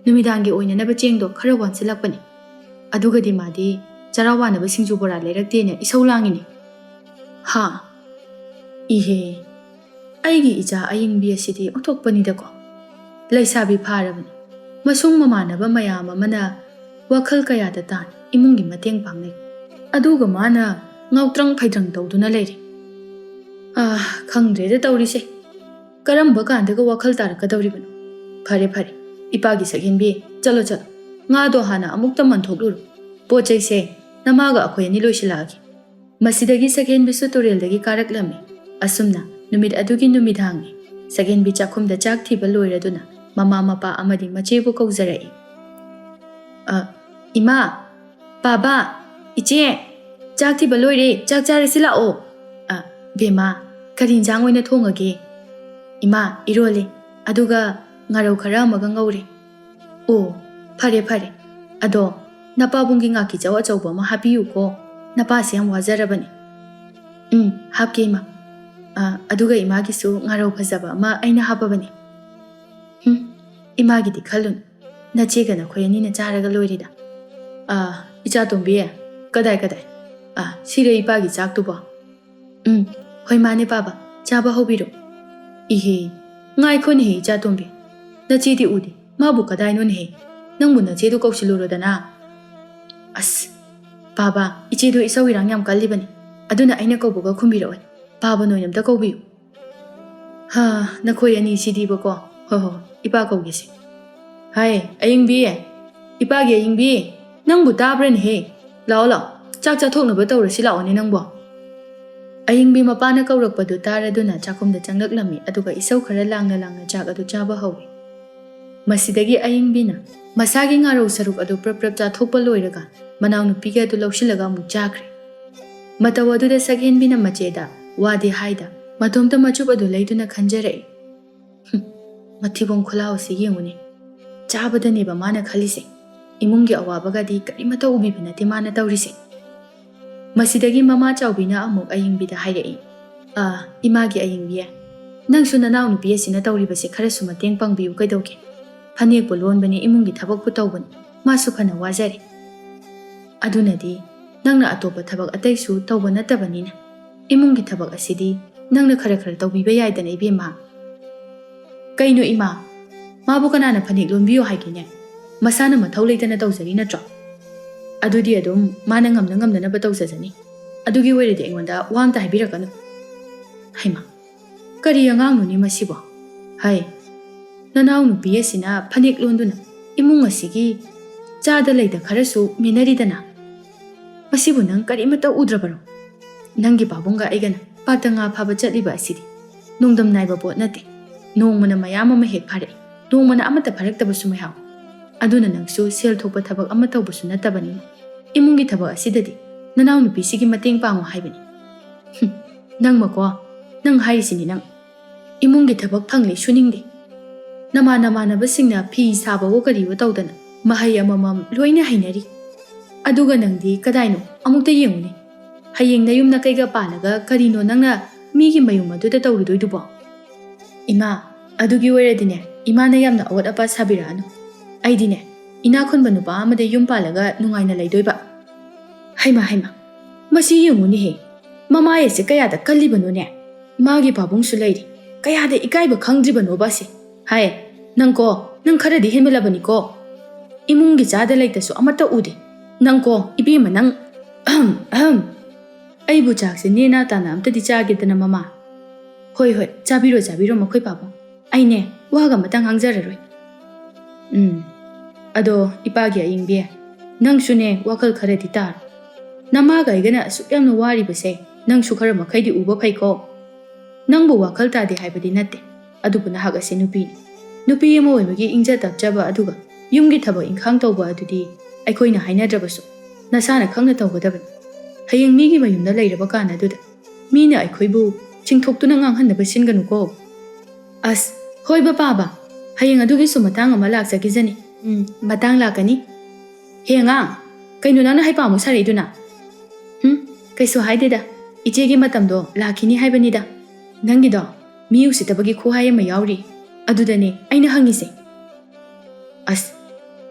ꯅꯨꯃꯤꯗꯥꯡꯒꯤ ꯑꯣꯏꯅꯅꯕ ꯆꯦꯡꯗꯣ ꯈꯔ ꯋꯥꯟꯁꯤꯜꯂꯛꯄꯅꯤ꯫ ꯑꯗꯨꯒꯗꯤ ꯃꯥꯗꯤ ꯆꯔꯥ ꯋꯥꯅꯕ ꯁꯤꯡꯖꯨ ꯕꯣꯔꯥ ꯂꯩꯔꯛꯇꯦꯅ ꯏꯁꯧ ꯂꯥꯡꯉꯤꯅꯦ꯫ ꯍꯥ? ꯏꯍꯦ, ꯑꯩꯒꯤ ꯏꯆꯥ ꯑꯌꯤꯡꯕꯤ ꯑꯁꯤꯗꯤ ꯑꯣꯟꯊꯣꯛꯄꯅꯤꯗꯀꯣ꯫ ꯂꯩꯁꯥꯕꯤ ꯐꯥꯔꯕꯅꯤ꯫ ꯃꯁꯨꯡ ꯃꯃꯥꯟꯅꯕ ꯃꯌꯥꯝ ꯑꯃꯅ ꯋꯥꯈꯜ ꯀꯌꯥꯗ ꯇꯥꯅ ꯏꯃꯨꯡꯒꯤ ꯃꯇꯦꯡ ꯄꯥꯡꯅꯩ꯫ ꯑꯗꯨꯒ ꯃꯥꯅ ꯉꯥꯎꯇ꯭ꯔꯪ ꯐꯩꯗ꯭ꯔꯪ ꯇꯧꯗꯨꯅ ꯂꯩꯔꯦ꯫ ꯑꯥ, ꯈꯪꯗ꯭ꯔꯦꯗ ꯇꯧꯔꯤꯁꯦ꯫ ꯀꯔꯝꯕ ꯀꯥꯟꯗꯒ ꯋꯥꯈꯜ ꯇꯥꯔꯛꯀꯗꯧꯔꯤꯕꯅꯣ? ꯐꯔꯦ, ꯐꯔꯦ, ꯏꯄꯥꯒꯤ ꯁꯛꯍꯦꯟꯕꯤ, ꯆꯠꯂꯣ, ꯆꯠꯂꯣ꯫ ꯉꯥꯗꯣ ꯍꯥꯟꯅ ꯑꯃꯨꯛꯇ ꯃꯟꯊꯣꯛꯂꯨꯔꯣ꯫ ꯄꯣꯠ ꯆꯩꯁꯦ ꯅꯃꯥꯒ ꯑꯩꯈꯣꯏ ꯑꯅꯤ ꯂꯣꯏꯁꯤꯜꯂꯛꯑꯒꯦ꯫ ꯃꯁꯤꯗꯒꯤ ꯁꯛꯍꯦꯟꯕꯤꯁꯨ ꯇꯨꯔꯦꯜꯗꯒꯤ ꯀꯥꯔꯛꯂꯝꯃꯤ꯫ ꯑꯁꯨꯝꯅ ꯅꯨꯃꯤꯠ ꯑꯗꯨꯒꯤ ꯅꯨꯃꯤꯗꯥꯡꯅꯤ꯫ ꯁꯛꯍꯦꯟꯕꯤ ꯆꯥꯛꯈꯨꯝꯗ ꯆꯥꯛ ꯊꯤꯕ ꯂꯣꯏꯔꯗꯨꯅ ꯃꯃꯥ ꯃꯄꯥ ꯑꯃꯗꯤ ꯃꯆꯦꯕꯨ ꯀꯧꯖꯔꯛꯏ꯫ "ꯑ, ꯏꯃꯥ, ꯕꯥꯕꯥ, ꯏꯆꯦ, ꯆꯥꯛ ꯊꯤꯕ ꯂꯣꯏꯔꯦ, ꯆꯥꯛ ꯆꯥꯔꯁꯤ ꯂꯥꯛꯑꯣ꯫ ꯑ, ꯕꯦꯝꯃ, ꯀꯔꯤ ꯏꯟꯖꯥꯡ ꯑꯣꯏꯅ ꯊꯣꯡꯉꯒꯦ?" "ꯏꯃꯥ, ꯏꯔꯣꯜꯂꯦ, ꯑꯗꯨꯒ ꯉꯥꯔꯧ ꯈꯔ ꯑꯃꯒ ꯉꯧꯔꯦ꯫" "ꯑꯣ, ꯐꯔꯦ, ꯐꯔꯦ꯫ ꯑꯗꯣ ꯅꯄꯥꯕꯨꯡꯒꯤ ꯉꯥꯀꯤꯖꯧ ꯑꯆꯧꯕ ꯑꯃ ꯍꯥꯞꯄꯤꯌꯨꯀꯣ꯫ ꯅꯄꯥꯁꯦ ꯌꯥꯝ ꯋꯥꯖꯔꯕꯅꯤ꯫" "ꯎꯝ, ꯍꯥꯞꯀꯦ, ꯏꯃꯥ꯫ ꯑ, ꯑꯗꯨꯒ ꯏꯃꯥꯒꯤꯁꯨ ꯉꯥꯔꯧ ꯐꯖꯕ ꯑꯃ ꯑꯩꯅ ꯍꯥꯞꯄꯕꯅꯤ꯫" "ꯍꯨꯝ, ꯏꯃꯥꯒꯤꯗꯤ ꯈꯜꯂꯨꯅꯨ꯫ ꯅꯆꯦꯒ ꯅꯈꯣꯏ ꯑꯅꯤꯅ ꯆꯥꯔꯒ ꯂꯣꯏꯔꯦꯗ꯫ ꯑ, ꯏꯆꯥ ꯇꯣꯝꯕꯤ, ꯀꯗꯥꯏ, ꯀꯗꯥꯏ? ꯑ, ꯁꯤꯔꯦ ꯏꯄꯥꯒꯤ ꯆꯥꯛꯇꯨꯕꯣ꯫" "ꯎꯝ, ꯍꯣꯏ ꯃꯥꯅꯦ ꯄꯥꯕ, ꯆꯥꯕ ꯍꯧꯕꯤꯔꯣ꯫" "ꯏꯍꯦ, ꯉꯥꯏꯈꯣꯅꯦꯍꯦ ꯏꯆꯥ ꯇꯣꯝꯕꯤ, ꯅꯆꯦꯗꯤ ꯎꯗꯦ, ꯃꯥꯕꯨ ꯀꯗꯥꯏꯅꯣꯅꯦꯍꯦ? ꯅꯪꯕꯨ ꯅꯆꯦꯗꯨ ꯀꯧꯁꯤꯜꯂꯨꯔꯣꯗꯅ꯫" "ꯑꯁ, ꯄꯥꯕ, ꯏꯆꯦꯗꯨ ꯏꯁꯧ ꯏꯔꯥꯡ ꯌꯥꯝ ꯀꯜꯂꯤꯕꯅꯤ, ꯑꯗꯨꯅ ꯑꯩꯅ ꯀꯧꯕꯒ ꯈꯨꯝꯕꯤꯔꯛꯑꯣꯏ꯫ ꯄꯥꯕ ꯅꯣꯏꯅ ꯑꯝꯇ ꯀꯧꯕꯤꯌꯨ꯫" "ꯍꯥ, ꯅꯈꯣꯏ ꯑꯅꯤꯁꯤꯗꯤꯕꯀꯣ꯫ ꯍꯣꯏ, ꯍꯣꯏ, ꯏꯄꯥ ꯀꯧꯒꯦꯁꯦ꯫ ꯍꯥꯏ, ꯑꯌꯤꯡꯕꯤ, ꯏꯄꯥꯒꯤ ꯑꯌꯤꯡꯕꯤ, ꯅꯪꯕꯨ ꯇꯥꯕ꯭ꯔꯅꯦꯍꯦ? ꯂꯥꯛꯑꯣ, ꯂꯥꯛꯑꯣ, ꯆꯥꯛ ꯆꯥꯊꯣꯛꯅꯕ ꯇꯧꯔꯁꯤ ꯂꯥꯛꯑꯣꯅꯦ ꯅꯪꯕꯣ꯫ ꯑꯌꯤꯡꯕꯤ ꯃꯄꯥꯅ ꯀꯧꯔꯛꯄꯗꯨ ꯇꯥꯔꯗꯨꯅ ꯆꯥꯛꯈꯨꯝꯗ ꯆꯪꯂꯛꯂꯝꯃꯤ, ꯑꯗꯨꯒ ꯏꯁꯧ ꯈꯔ ꯂꯥꯡꯅ ꯂꯥꯡꯅ ꯆꯥꯛ ꯑꯗꯨ ꯆꯥꯕ ꯍꯧꯏ꯫ ꯃꯁꯤꯗꯒꯤ ꯑꯌꯤꯡꯕꯤꯅ ꯃꯁꯥꯒꯤ ꯉꯥꯔꯧ ꯁꯔꯨꯛ ꯑꯗꯨ ꯄ꯭ꯔꯞ ꯄ꯭ꯔꯞ ꯆꯥꯊꯣꯛꯄ ꯂꯣꯏꯔꯒ ꯃꯅꯥꯎꯅꯨꯄꯤꯒꯤ ꯑꯗꯨ ꯂꯧꯁꯤꯜꯂꯒ ꯑꯃꯨꯛ ꯆꯥꯈ꯭ꯔꯦ꯫ ꯃꯇꯧ ꯑꯗꯨꯗ ꯁꯛꯍꯦꯟꯕꯤꯅ ꯃꯆꯦꯗ ꯋꯥꯗꯤ ꯍꯥꯏꯗ, ꯃꯇꯣꯝꯇ ꯃꯆꯨꯞ ꯑꯗꯨ ꯂꯩꯗꯨꯅ ꯈꯟꯖꯔꯛꯏ꯫ "ꯍꯨꯝ, ꯃꯊꯤꯕꯣꯡ ꯈꯨꯂꯥꯎ ꯑꯁꯤ ꯌꯦꯡꯉꯨꯅꯦ꯫ ꯆꯥꯕꯗꯅꯦꯕ ꯃꯥꯅ ꯈꯜꯂꯤꯁꯦ꯫ ꯏꯃꯨꯡꯒꯤ ꯑꯋꯥꯕꯒꯗꯤ ꯀꯔꯤꯃꯠꯇ ꯎꯕꯤꯕ ꯅꯠꯇꯦ ꯃꯥꯅ ꯇꯧꯔꯤꯁꯦ"꯫ ꯃꯁꯤꯗꯒꯤ ꯃꯃꯥ ꯆꯥꯎꯕꯤꯅ ꯑꯃꯨꯛ ꯑꯌꯤꯡꯕꯤꯗ ꯍꯥꯏꯔꯛꯏ, "ꯑꯥ, ꯏꯃꯥꯒꯤ ꯑꯌꯤꯡꯕꯤ, ꯅꯪꯁꯨ ꯅꯅꯥꯎꯅꯨꯄꯤ ꯑꯁꯤꯅ ꯇꯧꯔꯤꯕꯁꯦ ꯈꯔꯁꯨ ꯃꯇꯦꯡ ꯄꯥꯡꯕꯤꯌꯨ ꯀꯩꯗꯧꯒꯦ? ꯐꯅꯦꯛꯄꯨ ꯂꯣꯟꯕꯅꯤ, ꯏꯃꯨꯡꯒꯤ ꯊꯕꯛꯄꯨ ꯇꯧꯕꯅꯤ, ꯃꯥꯁꯨ ꯐꯅ ꯋꯥꯖꯔꯦ꯫ ꯑꯗꯨꯅꯗꯤ ꯅꯪꯅ ꯑꯇꯣꯞꯄ ꯊꯕꯛ ꯑꯇꯩꯁꯨ ꯇꯧꯕ ꯅꯠꯇꯕꯅꯤꯅ ꯏꯃꯨꯡꯒꯤ ꯊꯕꯛ ꯑꯁꯤꯗꯤ ꯅꯪꯅ ꯈꯔ ꯈꯔ ꯇꯧꯕꯤꯕ ꯌꯥꯏꯗꯅ, ꯏꯕꯦꯝꯃ"꯫ "ꯀꯩꯅꯣ ꯏꯃꯥ? ꯃꯥꯕꯨ ꯀꯅꯥꯅ ꯐꯅꯦꯛ ꯂꯣꯟꯕꯤꯌꯣ ꯍꯥꯏꯒꯦꯅꯦ? ꯃꯁꯥꯅ ꯃꯊꯧ ꯂꯩꯇꯅ ꯇꯧꯖꯔꯤ ꯅꯠꯇ꯭ꯔꯣ? ꯑꯗꯨꯗꯤ ꯑꯗꯨꯝ ꯃꯥꯅ ꯉꯝꯅ ꯉꯝꯅꯅꯕ ꯇꯧꯖꯖꯅꯤ꯫ ꯑꯗꯨꯒꯤ ꯑꯣꯏꯔꯗꯤ ꯑꯩꯉꯣꯟꯗ ꯋꯥ ꯑꯝꯇ ꯍꯥꯏꯕꯤꯔꯛꯀꯅꯨ"꯫ ꯍꯩꯃꯥ, ꯀꯔꯤ ꯑꯉꯥꯡꯅꯣꯅꯦ ꯃꯁꯤꯕꯣ? ꯍꯩ, ꯅꯅꯥꯎꯅꯨꯄꯤ ꯑꯁꯤꯅ ꯐꯅꯦꯛ ꯂꯣꯟꯗꯨꯅ ꯏꯃꯨꯡ ꯑꯁꯤꯒꯤ ꯆꯥꯗ ꯂꯩꯗ ꯈꯔꯁꯨ ꯃꯦꯟꯅꯔꯤꯗꯅ꯫ ꯃꯁꯤꯕꯨ ꯅꯪ ꯀꯔꯤꯃꯠꯇ ꯎꯗ꯭ꯔꯕꯔꯣ? ꯅꯪꯒꯤ ꯄꯥꯕꯨꯡꯒ ꯑꯩꯒꯅ ꯄꯥꯠꯇ ꯉꯥ ꯐꯥꯕ ꯆꯠꯂꯤꯕ ꯑꯁꯤꯗꯤ ꯅꯣꯡꯗꯝ ꯅꯥꯏꯕ ꯄꯣꯠ ꯅꯠꯇꯦ꯫ ꯅꯣꯡꯃꯅ ꯃꯌꯥꯝ ꯑꯃ ꯍꯦꯛ ꯐꯥꯔꯛꯏ, ꯅꯣꯡꯃꯅ ꯑꯃꯠꯇ ꯐꯥꯔꯛꯇꯕꯁꯨ ꯃꯌꯥꯎꯏ꯫ ꯑꯗꯨꯅ ꯅꯪꯁꯨ ꯁꯦꯜ ꯊꯣꯛꯄ ꯊꯕꯛ ꯑꯃ ꯇꯧꯕꯁꯨ ꯅꯠꯇꯕꯅꯤꯅ ꯏꯃꯨꯡꯒꯤ ꯊꯕꯛ ꯑꯁꯤꯗꯗꯤ ꯅꯅꯥꯎꯅꯨꯄꯤꯁꯤꯒꯤ ꯃꯇꯦꯡ ꯄꯥꯡꯉꯨ ꯍꯥꯏꯕꯅꯤ꯫ ꯍꯨꯝ, ꯅꯪꯃꯀꯣ, ꯅꯪ ꯍꯥꯏꯔꯤꯁꯤꯅꯤ ꯅꯪ꯫ ꯏꯃꯨꯡꯒꯤ ꯊꯕꯛ ꯐꯪꯂꯤ ꯁꯨꯅꯤꯡꯗꯦ꯫ ꯅꯃꯥꯟ ꯅꯃꯥꯟꯅꯕꯁꯤꯡꯅ ꯐꯤ ꯁꯥꯕꯋꯣ ꯀꯔꯤꯋꯣ ꯇꯧꯗꯅ ꯃꯍꯩ ꯑꯃꯃꯝ ꯂꯣꯏꯅ ꯍꯩꯅꯔꯤ꯫ ꯑꯗꯨꯒ ꯅꯪꯗꯤ ꯀꯗꯥꯏꯅꯣ? ꯑꯃꯨꯛꯇ ꯌꯦꯡꯉꯨꯅꯦ꯫ ꯍꯌꯦꯡ ꯅꯌꯨꯝ ꯅꯀꯩꯒ ꯄꯥꯜꯂꯒ ꯀꯔꯤꯅꯣ ꯅꯪꯅ ꯃꯤꯒꯤ ꯃꯌꯨꯝ ꯑꯗꯨꯗ ꯇꯧꯔꯨꯗꯣꯏꯗꯨꯕꯣ? ꯏꯃꯥ, ꯑꯗꯨꯒꯤ ꯑꯣꯏꯔꯗꯤꯅꯦ, ꯏꯃꯥꯅ ꯌꯥꯝꯅ ꯑꯋꯥꯠ ꯑꯄꯥ ꯁꯥꯕꯤꯔꯛꯑꯅꯨ꯫ ꯑꯩꯗꯤꯅꯦ, ꯏꯅꯥꯛ ꯈꯨꯟꯕ ꯅꯨꯄꯥ ꯑꯃꯗ ꯌꯨꯝ ꯄꯥꯜꯂꯒ ꯅꯨꯡꯉꯥꯏꯅ ꯂꯩꯗꯣꯏꯕ꯫ ꯍꯩꯃꯥ, ꯍꯩꯃꯥ, ꯃꯁꯤ ꯌꯦꯡꯉꯨꯅꯦꯍꯦ, ꯃꯃꯥꯏ ꯑꯁꯦ ꯀꯌꯥꯗ ꯀꯜꯂꯤꯕꯅꯣꯅꯦ? ꯃꯥꯒꯤ ꯄꯥꯕꯨꯡꯁꯨ ꯂꯩꯔꯤ, ꯀꯌꯥꯗ ꯏꯀꯥꯏꯕ ꯈꯪꯗ꯭ꯔꯤꯕꯅꯣꯕ ꯑꯁꯦ? ꯍꯥꯏ, ꯅꯪꯀꯣ, ꯅꯪ ꯈꯔꯗꯤ ꯍꯦꯟꯃꯜꯂꯕꯅꯤꯀꯣ꯫ ꯏꯃꯨꯡꯒꯤ ꯆꯥꯗ ꯂꯩꯇꯁꯨ ꯑꯃꯠꯇ ꯎꯗꯦ꯫ ꯅꯪꯀꯣ, ꯏꯕꯦꯝꯃ ꯅꯪ, ꯑꯍꯝ, ꯑꯍꯝ꯫ ꯑꯩꯕꯨ ꯆꯥꯛꯁꯦ ꯅꯦꯅꯥ ꯇꯥꯅ ꯑꯝꯇꯗꯤ ꯆꯥꯒꯦꯗꯅ ꯃꯃꯥ꯫ ꯍꯣꯏ, ꯍꯣꯏ, ꯆꯥꯕꯤꯔꯣ, ꯆꯥꯕꯤꯔꯣ ꯃꯈꯣꯏ ꯄꯥꯕꯨꯡ꯫ ꯑꯩꯅꯦ, ꯋꯥꯒ ꯑꯃꯇ ꯉꯥꯡꯖꯔꯔꯣꯏ꯫ ꯎꯝ, ꯑꯗꯣ ꯏꯄꯥꯒꯤ ꯑꯌꯤꯡꯕꯤ, ꯅꯪꯁꯨꯅꯦ, ꯋꯥꯈꯜ ꯈꯔꯗꯤ ꯇꯥꯔꯣ꯫ ꯅꯃꯥꯒ ꯑꯩꯒꯅ ꯑꯁꯨꯛ ꯌꯥꯝꯅ ꯋꯥꯔꯤꯕꯁꯦ ꯅꯪꯁꯨ ꯈꯔ ꯃꯈꯩꯗꯤ ꯎꯕ ꯐꯩꯀꯣ꯫ ꯅꯪꯕꯨ ꯋꯥꯈꯜ ꯇꯥꯗꯦ ꯍꯥꯏꯕꯗꯤ ꯅꯠꯇꯦ, ꯑꯗꯨꯕꯨ ꯅꯍꯥꯛ ꯑꯁꯤ ꯅꯨꯄꯤꯅꯤ꯫ ꯅꯨꯄꯤ ꯑꯃ ꯑꯣꯏꯕꯒꯤ ꯏꯪꯖ ꯇꯞꯆꯕ ꯑꯗꯨꯒ ꯌꯨꯝꯒꯤ ꯊꯕꯛ ꯏꯪꯈꯥꯡ ꯇꯧꯕ ꯑꯗꯨꯗꯤ ꯑꯩꯈꯣꯏꯅ ꯍꯥꯏꯅꯗ꯭ꯔꯕꯁꯨ ꯅꯁꯥꯅ ꯈꯪꯅ ꯇꯧꯒꯗꯕꯅꯤ꯫ ꯍꯌꯦꯡ ꯃꯤꯒꯤ ꯃꯌꯨꯝꯗ ꯂꯩꯔꯕ ꯀꯥꯟ ꯑꯗꯨꯗ ꯃꯤꯅ ꯑꯩꯈꯣꯏꯕꯨ ꯆꯤꯡꯊꯣꯛꯇꯨꯅ ꯉꯥꯡꯍꯟꯅꯕ ꯁꯤꯟꯒꯅꯨꯀꯣ꯫ ꯑꯁ, ꯍꯣꯏ ꯕꯄꯥꯕ, ꯍꯌꯦꯡ ꯑꯗꯨꯒꯤꯁꯨ ꯃꯇꯥꯡ ꯑꯃ ꯂꯥꯛꯆꯈꯤꯖꯅꯤ꯫ ꯎꯝ, ꯃꯇꯥꯡ ꯂꯥꯛꯀꯅꯤ꯫ ꯍꯦ ꯑꯉꯥꯡ, ꯀꯩꯅꯣ ꯅꯪꯅ ꯍꯩꯄꯥꯃꯨꯛ ꯁꯥꯔꯛꯏꯗꯨꯅ? ꯍꯨꯝ, ꯀꯩꯁꯨ ꯍꯥꯏꯗꯦꯗ, ꯏꯆꯦꯒꯤ ꯃꯇꯝꯗꯣ ꯂꯥꯛꯈꯤꯅꯤ ꯍꯥꯏꯕꯅꯤꯗ꯫ ꯅꯪꯒꯤꯗꯣ ꯃꯤ ꯎꯁꯤꯠꯇꯕꯒꯤ ꯈꯨꯍꯥꯏ ꯑꯃ ꯌꯥꯎꯔꯤ, ꯑꯗꯨꯗꯅꯦ ꯑꯩꯅ ꯍꯪꯉꯤꯁꯦ꯫ ꯑꯁ,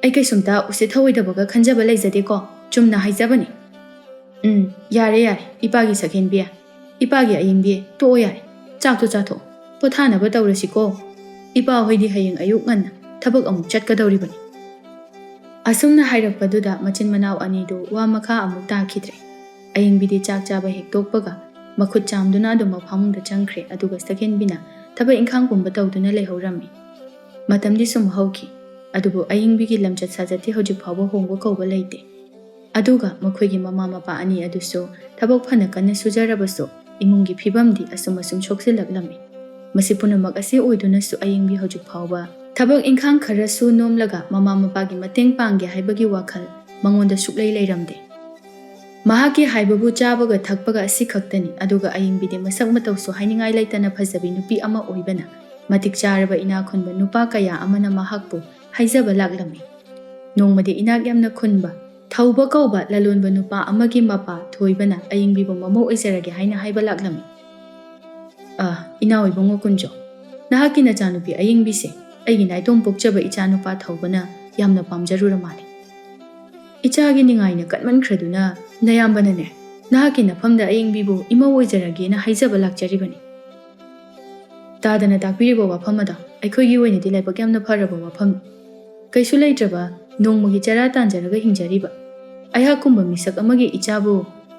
ꯑꯩ ꯀꯩꯁꯨꯝꯇ ꯎꯁꯤꯠ ꯊꯑꯣꯏꯗꯕꯒ ꯈꯟꯖꯕ ꯂꯩꯖꯗꯦꯀꯣ, ꯆꯨꯝꯅ ꯍꯥꯏꯖꯕꯅꯤ꯫ ꯎꯝ, ꯌꯥꯔꯦ ꯌꯥꯔꯦ, ꯏꯄꯥꯒꯤ ꯁꯛꯍꯦꯟꯕꯤ, ꯏꯄꯥꯒꯤ ꯑꯌꯤꯡꯕꯤ, ꯇꯣꯛꯑꯣ ꯌꯥꯔꯦ, ꯆꯥꯛꯇꯣ ꯆꯥꯊꯣꯛꯑꯣ, ꯄꯣꯊꯥꯅꯕ ꯇꯧꯔꯁꯤꯀꯣ꯫ ꯏꯄꯥ ꯍꯣꯏꯗꯤ ꯍꯌꯦꯡ ꯑꯌꯨꯛ ꯉꯟꯅ ꯊꯕꯛ ꯑꯃꯨꯛ ꯆꯠꯀꯗꯧꯔꯤꯕꯅꯤ꯫ ꯑꯁꯨꯝꯅ ꯍꯥꯏꯔꯛꯄꯗꯨꯗ ꯃꯆꯤꯟ ꯃꯅꯥꯎ ꯑꯅꯤꯗꯨ ꯋꯥ ꯃꯈꯥ ꯑꯃꯨꯛ ꯇꯥꯈꯤꯗ꯭ꯔꯦ꯫ ꯑꯌꯤꯡꯕꯤꯗꯤ ꯆꯥꯛ ꯆꯥꯕ ꯍꯦꯛ ꯇꯣꯛꯄꯒ ꯃꯈꯨꯠ ꯆꯥꯝꯗꯨꯅ ꯑꯗꯨꯝ ꯐꯃꯨꯡꯗ ꯆꯪꯈ꯭ꯔꯦ, ꯑꯗꯨꯒ ꯁꯛꯍꯦꯟꯕꯤꯅ ꯊꯕꯛ ꯏꯪꯈꯥꯡ ꯄꯨꯝꯕ ꯇꯧꯗꯨꯅ ꯂꯩꯍꯧꯔꯝꯃꯤ꯫ ꯃꯇꯝꯗꯤ ꯁꯨꯝ ꯍꯧꯈꯤ, ꯑꯗꯨꯕꯨ ꯑꯌꯤꯡꯕꯤꯒꯤ ꯂꯝꯆꯠ ꯁꯥꯖꯠꯇꯤ ꯍꯧꯖꯤꯛ ꯐꯥꯎꯕ ꯍꯣꯡꯕ ꯀꯧꯕ ꯂꯩꯇꯦ꯫ ꯑꯗꯨꯒ ꯃꯈꯣꯏꯒꯤ ꯃꯃꯥ ꯃꯄꯥ ꯑꯅꯤ ꯑꯗꯨꯁꯨ ꯊꯕꯛ ꯐꯅ ꯀꯟꯅ ꯁꯨꯖꯔꯕꯁꯨ ꯏꯃꯨꯡꯒꯤ ꯐꯤꯕꯝꯗꯤ ꯑꯁꯨꯝ ꯑꯁꯨꯝ ꯁꯣꯛꯆꯤꯜꯂꯛꯂꯝꯃꯤ꯫ ꯃꯁꯤ ꯄꯨꯝꯅꯃꯛ ꯑꯁꯤ ꯑꯣꯏꯗꯨꯅꯁꯨ ꯑꯌꯤꯡꯕꯤ ꯍꯧꯖꯤꯛ ꯐꯥꯎꯕ ꯊꯕꯛ ꯏꯪꯈꯥꯡ ꯈꯔꯁꯨ ꯅꯣꯝꯂꯒ ꯃꯃꯥ ꯃꯄꯥꯒꯤ ꯃꯇꯦꯡ ꯄꯥꯡꯒꯦ ꯍꯥꯏꯕꯒꯤ ꯋꯥꯈꯜ ꯃꯉꯣꯟꯗ ꯁꯨꯛꯂꯩ ꯂꯩꯔꯝꯗꯦ꯫ ꯃꯍꯥꯛꯀꯤ ꯍꯥꯏꯕꯕꯨ ꯆꯥꯕꯒ ꯊꯛꯄꯒ ꯑꯁꯤ ꯈꯛꯇꯅꯤ, ꯑꯗꯨꯒ ꯑꯌꯤꯡꯕꯤꯗꯤ ꯃꯁꯛ ꯃꯇꯧꯁꯨ ꯍꯥꯏꯅꯤꯡꯉꯥꯏ ꯂꯩꯇꯅ ꯐꯖꯕꯤ ꯅꯨꯄꯤ ꯑꯃ ꯑꯣꯏꯕꯅ ꯃꯇꯤꯛ ꯆꯥꯔꯕ ꯏꯅꯥꯛ ꯈꯨꯟꯕ ꯅꯨꯄꯥ ꯀꯌꯥ ꯑꯃꯅ ꯃꯍꯥꯛꯄꯨ ꯍꯥꯏꯖꯕ ꯂꯥꯛꯂꯝꯃꯤ꯫ ꯅꯣꯡꯃꯗꯤ ꯏꯅꯥꯛ ꯌꯥꯝꯅ ꯈꯨꯟꯕ ꯊꯧꯕ ꯀꯧꯕ ꯂꯂꯣꯟꯕ ꯅꯨꯄꯥ ꯑꯃꯒꯤ ꯃꯄꯥ ꯊꯣꯏꯕꯅ ꯑꯌꯤꯡꯕꯤꯕꯨ ꯃꯃꯧ ꯑꯣꯏꯖꯔꯒꯦ ꯍꯥꯏꯅ ꯍꯥꯏꯕ ꯂꯥꯛꯂꯝꯃꯤ꯫ "ꯑ, ꯏꯅꯥꯎ ꯏꯕꯨꯡꯉꯣ ꯀꯨꯟꯖꯣ, ꯅꯍꯥꯛꯀꯤ ꯅꯆꯥꯅꯨꯄꯤ ꯑꯌꯤꯡꯕꯤꯁꯦ ꯑꯩꯒꯤ ꯅꯥꯏꯇꯣꯝ ꯄꯣꯛꯆꯕ ꯏꯆꯥꯅꯨꯄꯥ ꯊꯧꯕꯅ ꯌꯥꯝꯅ ꯄꯥꯝꯖꯔꯨꯔ ꯃꯥꯜꯂꯦ꯫ ꯏꯆꯥꯒꯤ ꯅꯤꯡꯉꯥꯏꯅ ꯀꯟꯃꯟꯈ꯭ꯔꯗꯨꯅ ꯅꯌꯥꯝꯕꯅꯅꯦ, ꯅꯍꯥꯛꯀꯤ ꯅꯐꯝꯗ ꯑꯌꯤꯡꯕꯤꯕꯨ ꯏꯃꯧ ꯑꯣꯏꯖꯔꯒꯦꯅ ꯍꯥꯏꯖꯕ ꯂꯥꯛꯆꯔꯤꯕꯅꯤ꯫" ꯇꯥꯗꯅ ꯇꯥꯛꯄꯤꯔꯤꯕ ꯋꯥꯐꯝ ꯑꯗꯣ ꯑꯩꯈꯣꯏꯒꯤ ꯑꯣꯏꯅꯗꯤ ꯂꯥꯏꯕꯛ ꯌꯥꯝꯅ ꯐꯔꯕ ꯋꯥꯐꯝꯅꯤ꯫ ꯀꯩꯁꯨ ꯂꯩꯇ꯭ꯔꯕ ꯅꯣꯡꯃꯒꯤ ꯆꯔꯥ ꯇꯥꯟꯖꯔꯒ ꯍꯤꯡꯖꯔꯤꯕ ꯑꯩꯍꯥꯛꯀꯨꯝꯕ ꯃꯤꯁꯛ ꯑꯃꯒꯤ ꯏꯆꯥꯕꯨ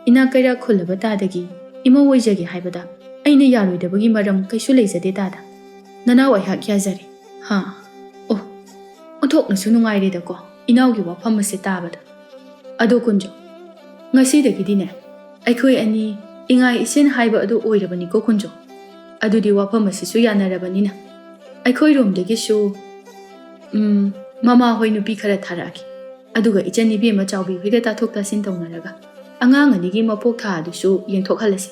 ꯏꯅꯥꯛ ꯀꯩꯔꯥꯛ ꯈꯨꯜꯂꯕ ꯇꯥꯗꯒꯤ ꯏꯃꯧ ꯑꯣꯏꯖꯒꯦ ꯍꯥꯏꯕꯗ ꯑꯩꯅ ꯌꯥꯔꯣꯏꯗꯕꯒꯤ ꯃꯔꯝ ꯀꯩꯁꯨ ꯂꯩꯖꯗꯦ ꯇꯥꯗ꯫ ꯅꯅꯥꯎ ꯑꯩꯍꯥꯛ ꯌꯥꯖꯔꯦ꯫ ꯍꯥ? ꯑꯣ, ꯑꯣꯟꯊꯣꯛꯅꯁꯨ ꯅꯨꯡꯉꯥꯏꯔꯦꯗꯀꯣ ꯏꯅꯥꯎꯒꯤ ꯋꯥꯐꯝ ꯑꯁꯤ ꯇꯥꯕꯗ꯫ ꯑꯗꯣ ꯀꯨꯟꯖꯣ, ꯉꯁꯤꯗꯒꯤꯗꯤꯅꯦ, ꯑꯩꯈꯣꯏ ꯑꯅꯤ ꯏꯉꯥꯏ ꯏꯁꯦꯟ ꯍꯥꯏꯕ ꯑꯗꯨ ꯑꯣꯏꯔꯕꯅꯤꯀꯣ ꯀꯨꯟꯖꯣ꯫ ꯑꯗꯨꯗꯤ ꯋꯥꯐꯝ ꯑꯁꯤꯁꯨ ꯌꯥꯅꯔꯕꯅꯤꯅ, ꯑꯩꯈꯣꯏꯔꯣꯝꯗꯒꯤꯁꯨ, ꯎꯝ, ꯃꯃꯥ ꯍꯣꯏ ꯅꯨꯄꯤ ꯈꯔ ꯊꯥꯔꯛꯑꯒꯦ꯫ ꯑꯗꯨꯒ ꯏꯆꯟ ꯏꯕꯦꯝꯃ ꯆꯥꯎꯕꯤ ꯍꯣꯏꯒ ꯇꯥꯊꯣꯛ ꯇꯥꯁꯤꯟ ꯇꯧꯅꯔꯒ ꯑꯉꯥꯡ ꯑꯅꯤꯒꯤ ꯃꯄꯣꯛ ꯊꯥ ꯑꯗꯨꯁꯨ ꯌꯦꯡꯊꯣꯛꯍꯜꯂꯁꯤ꯫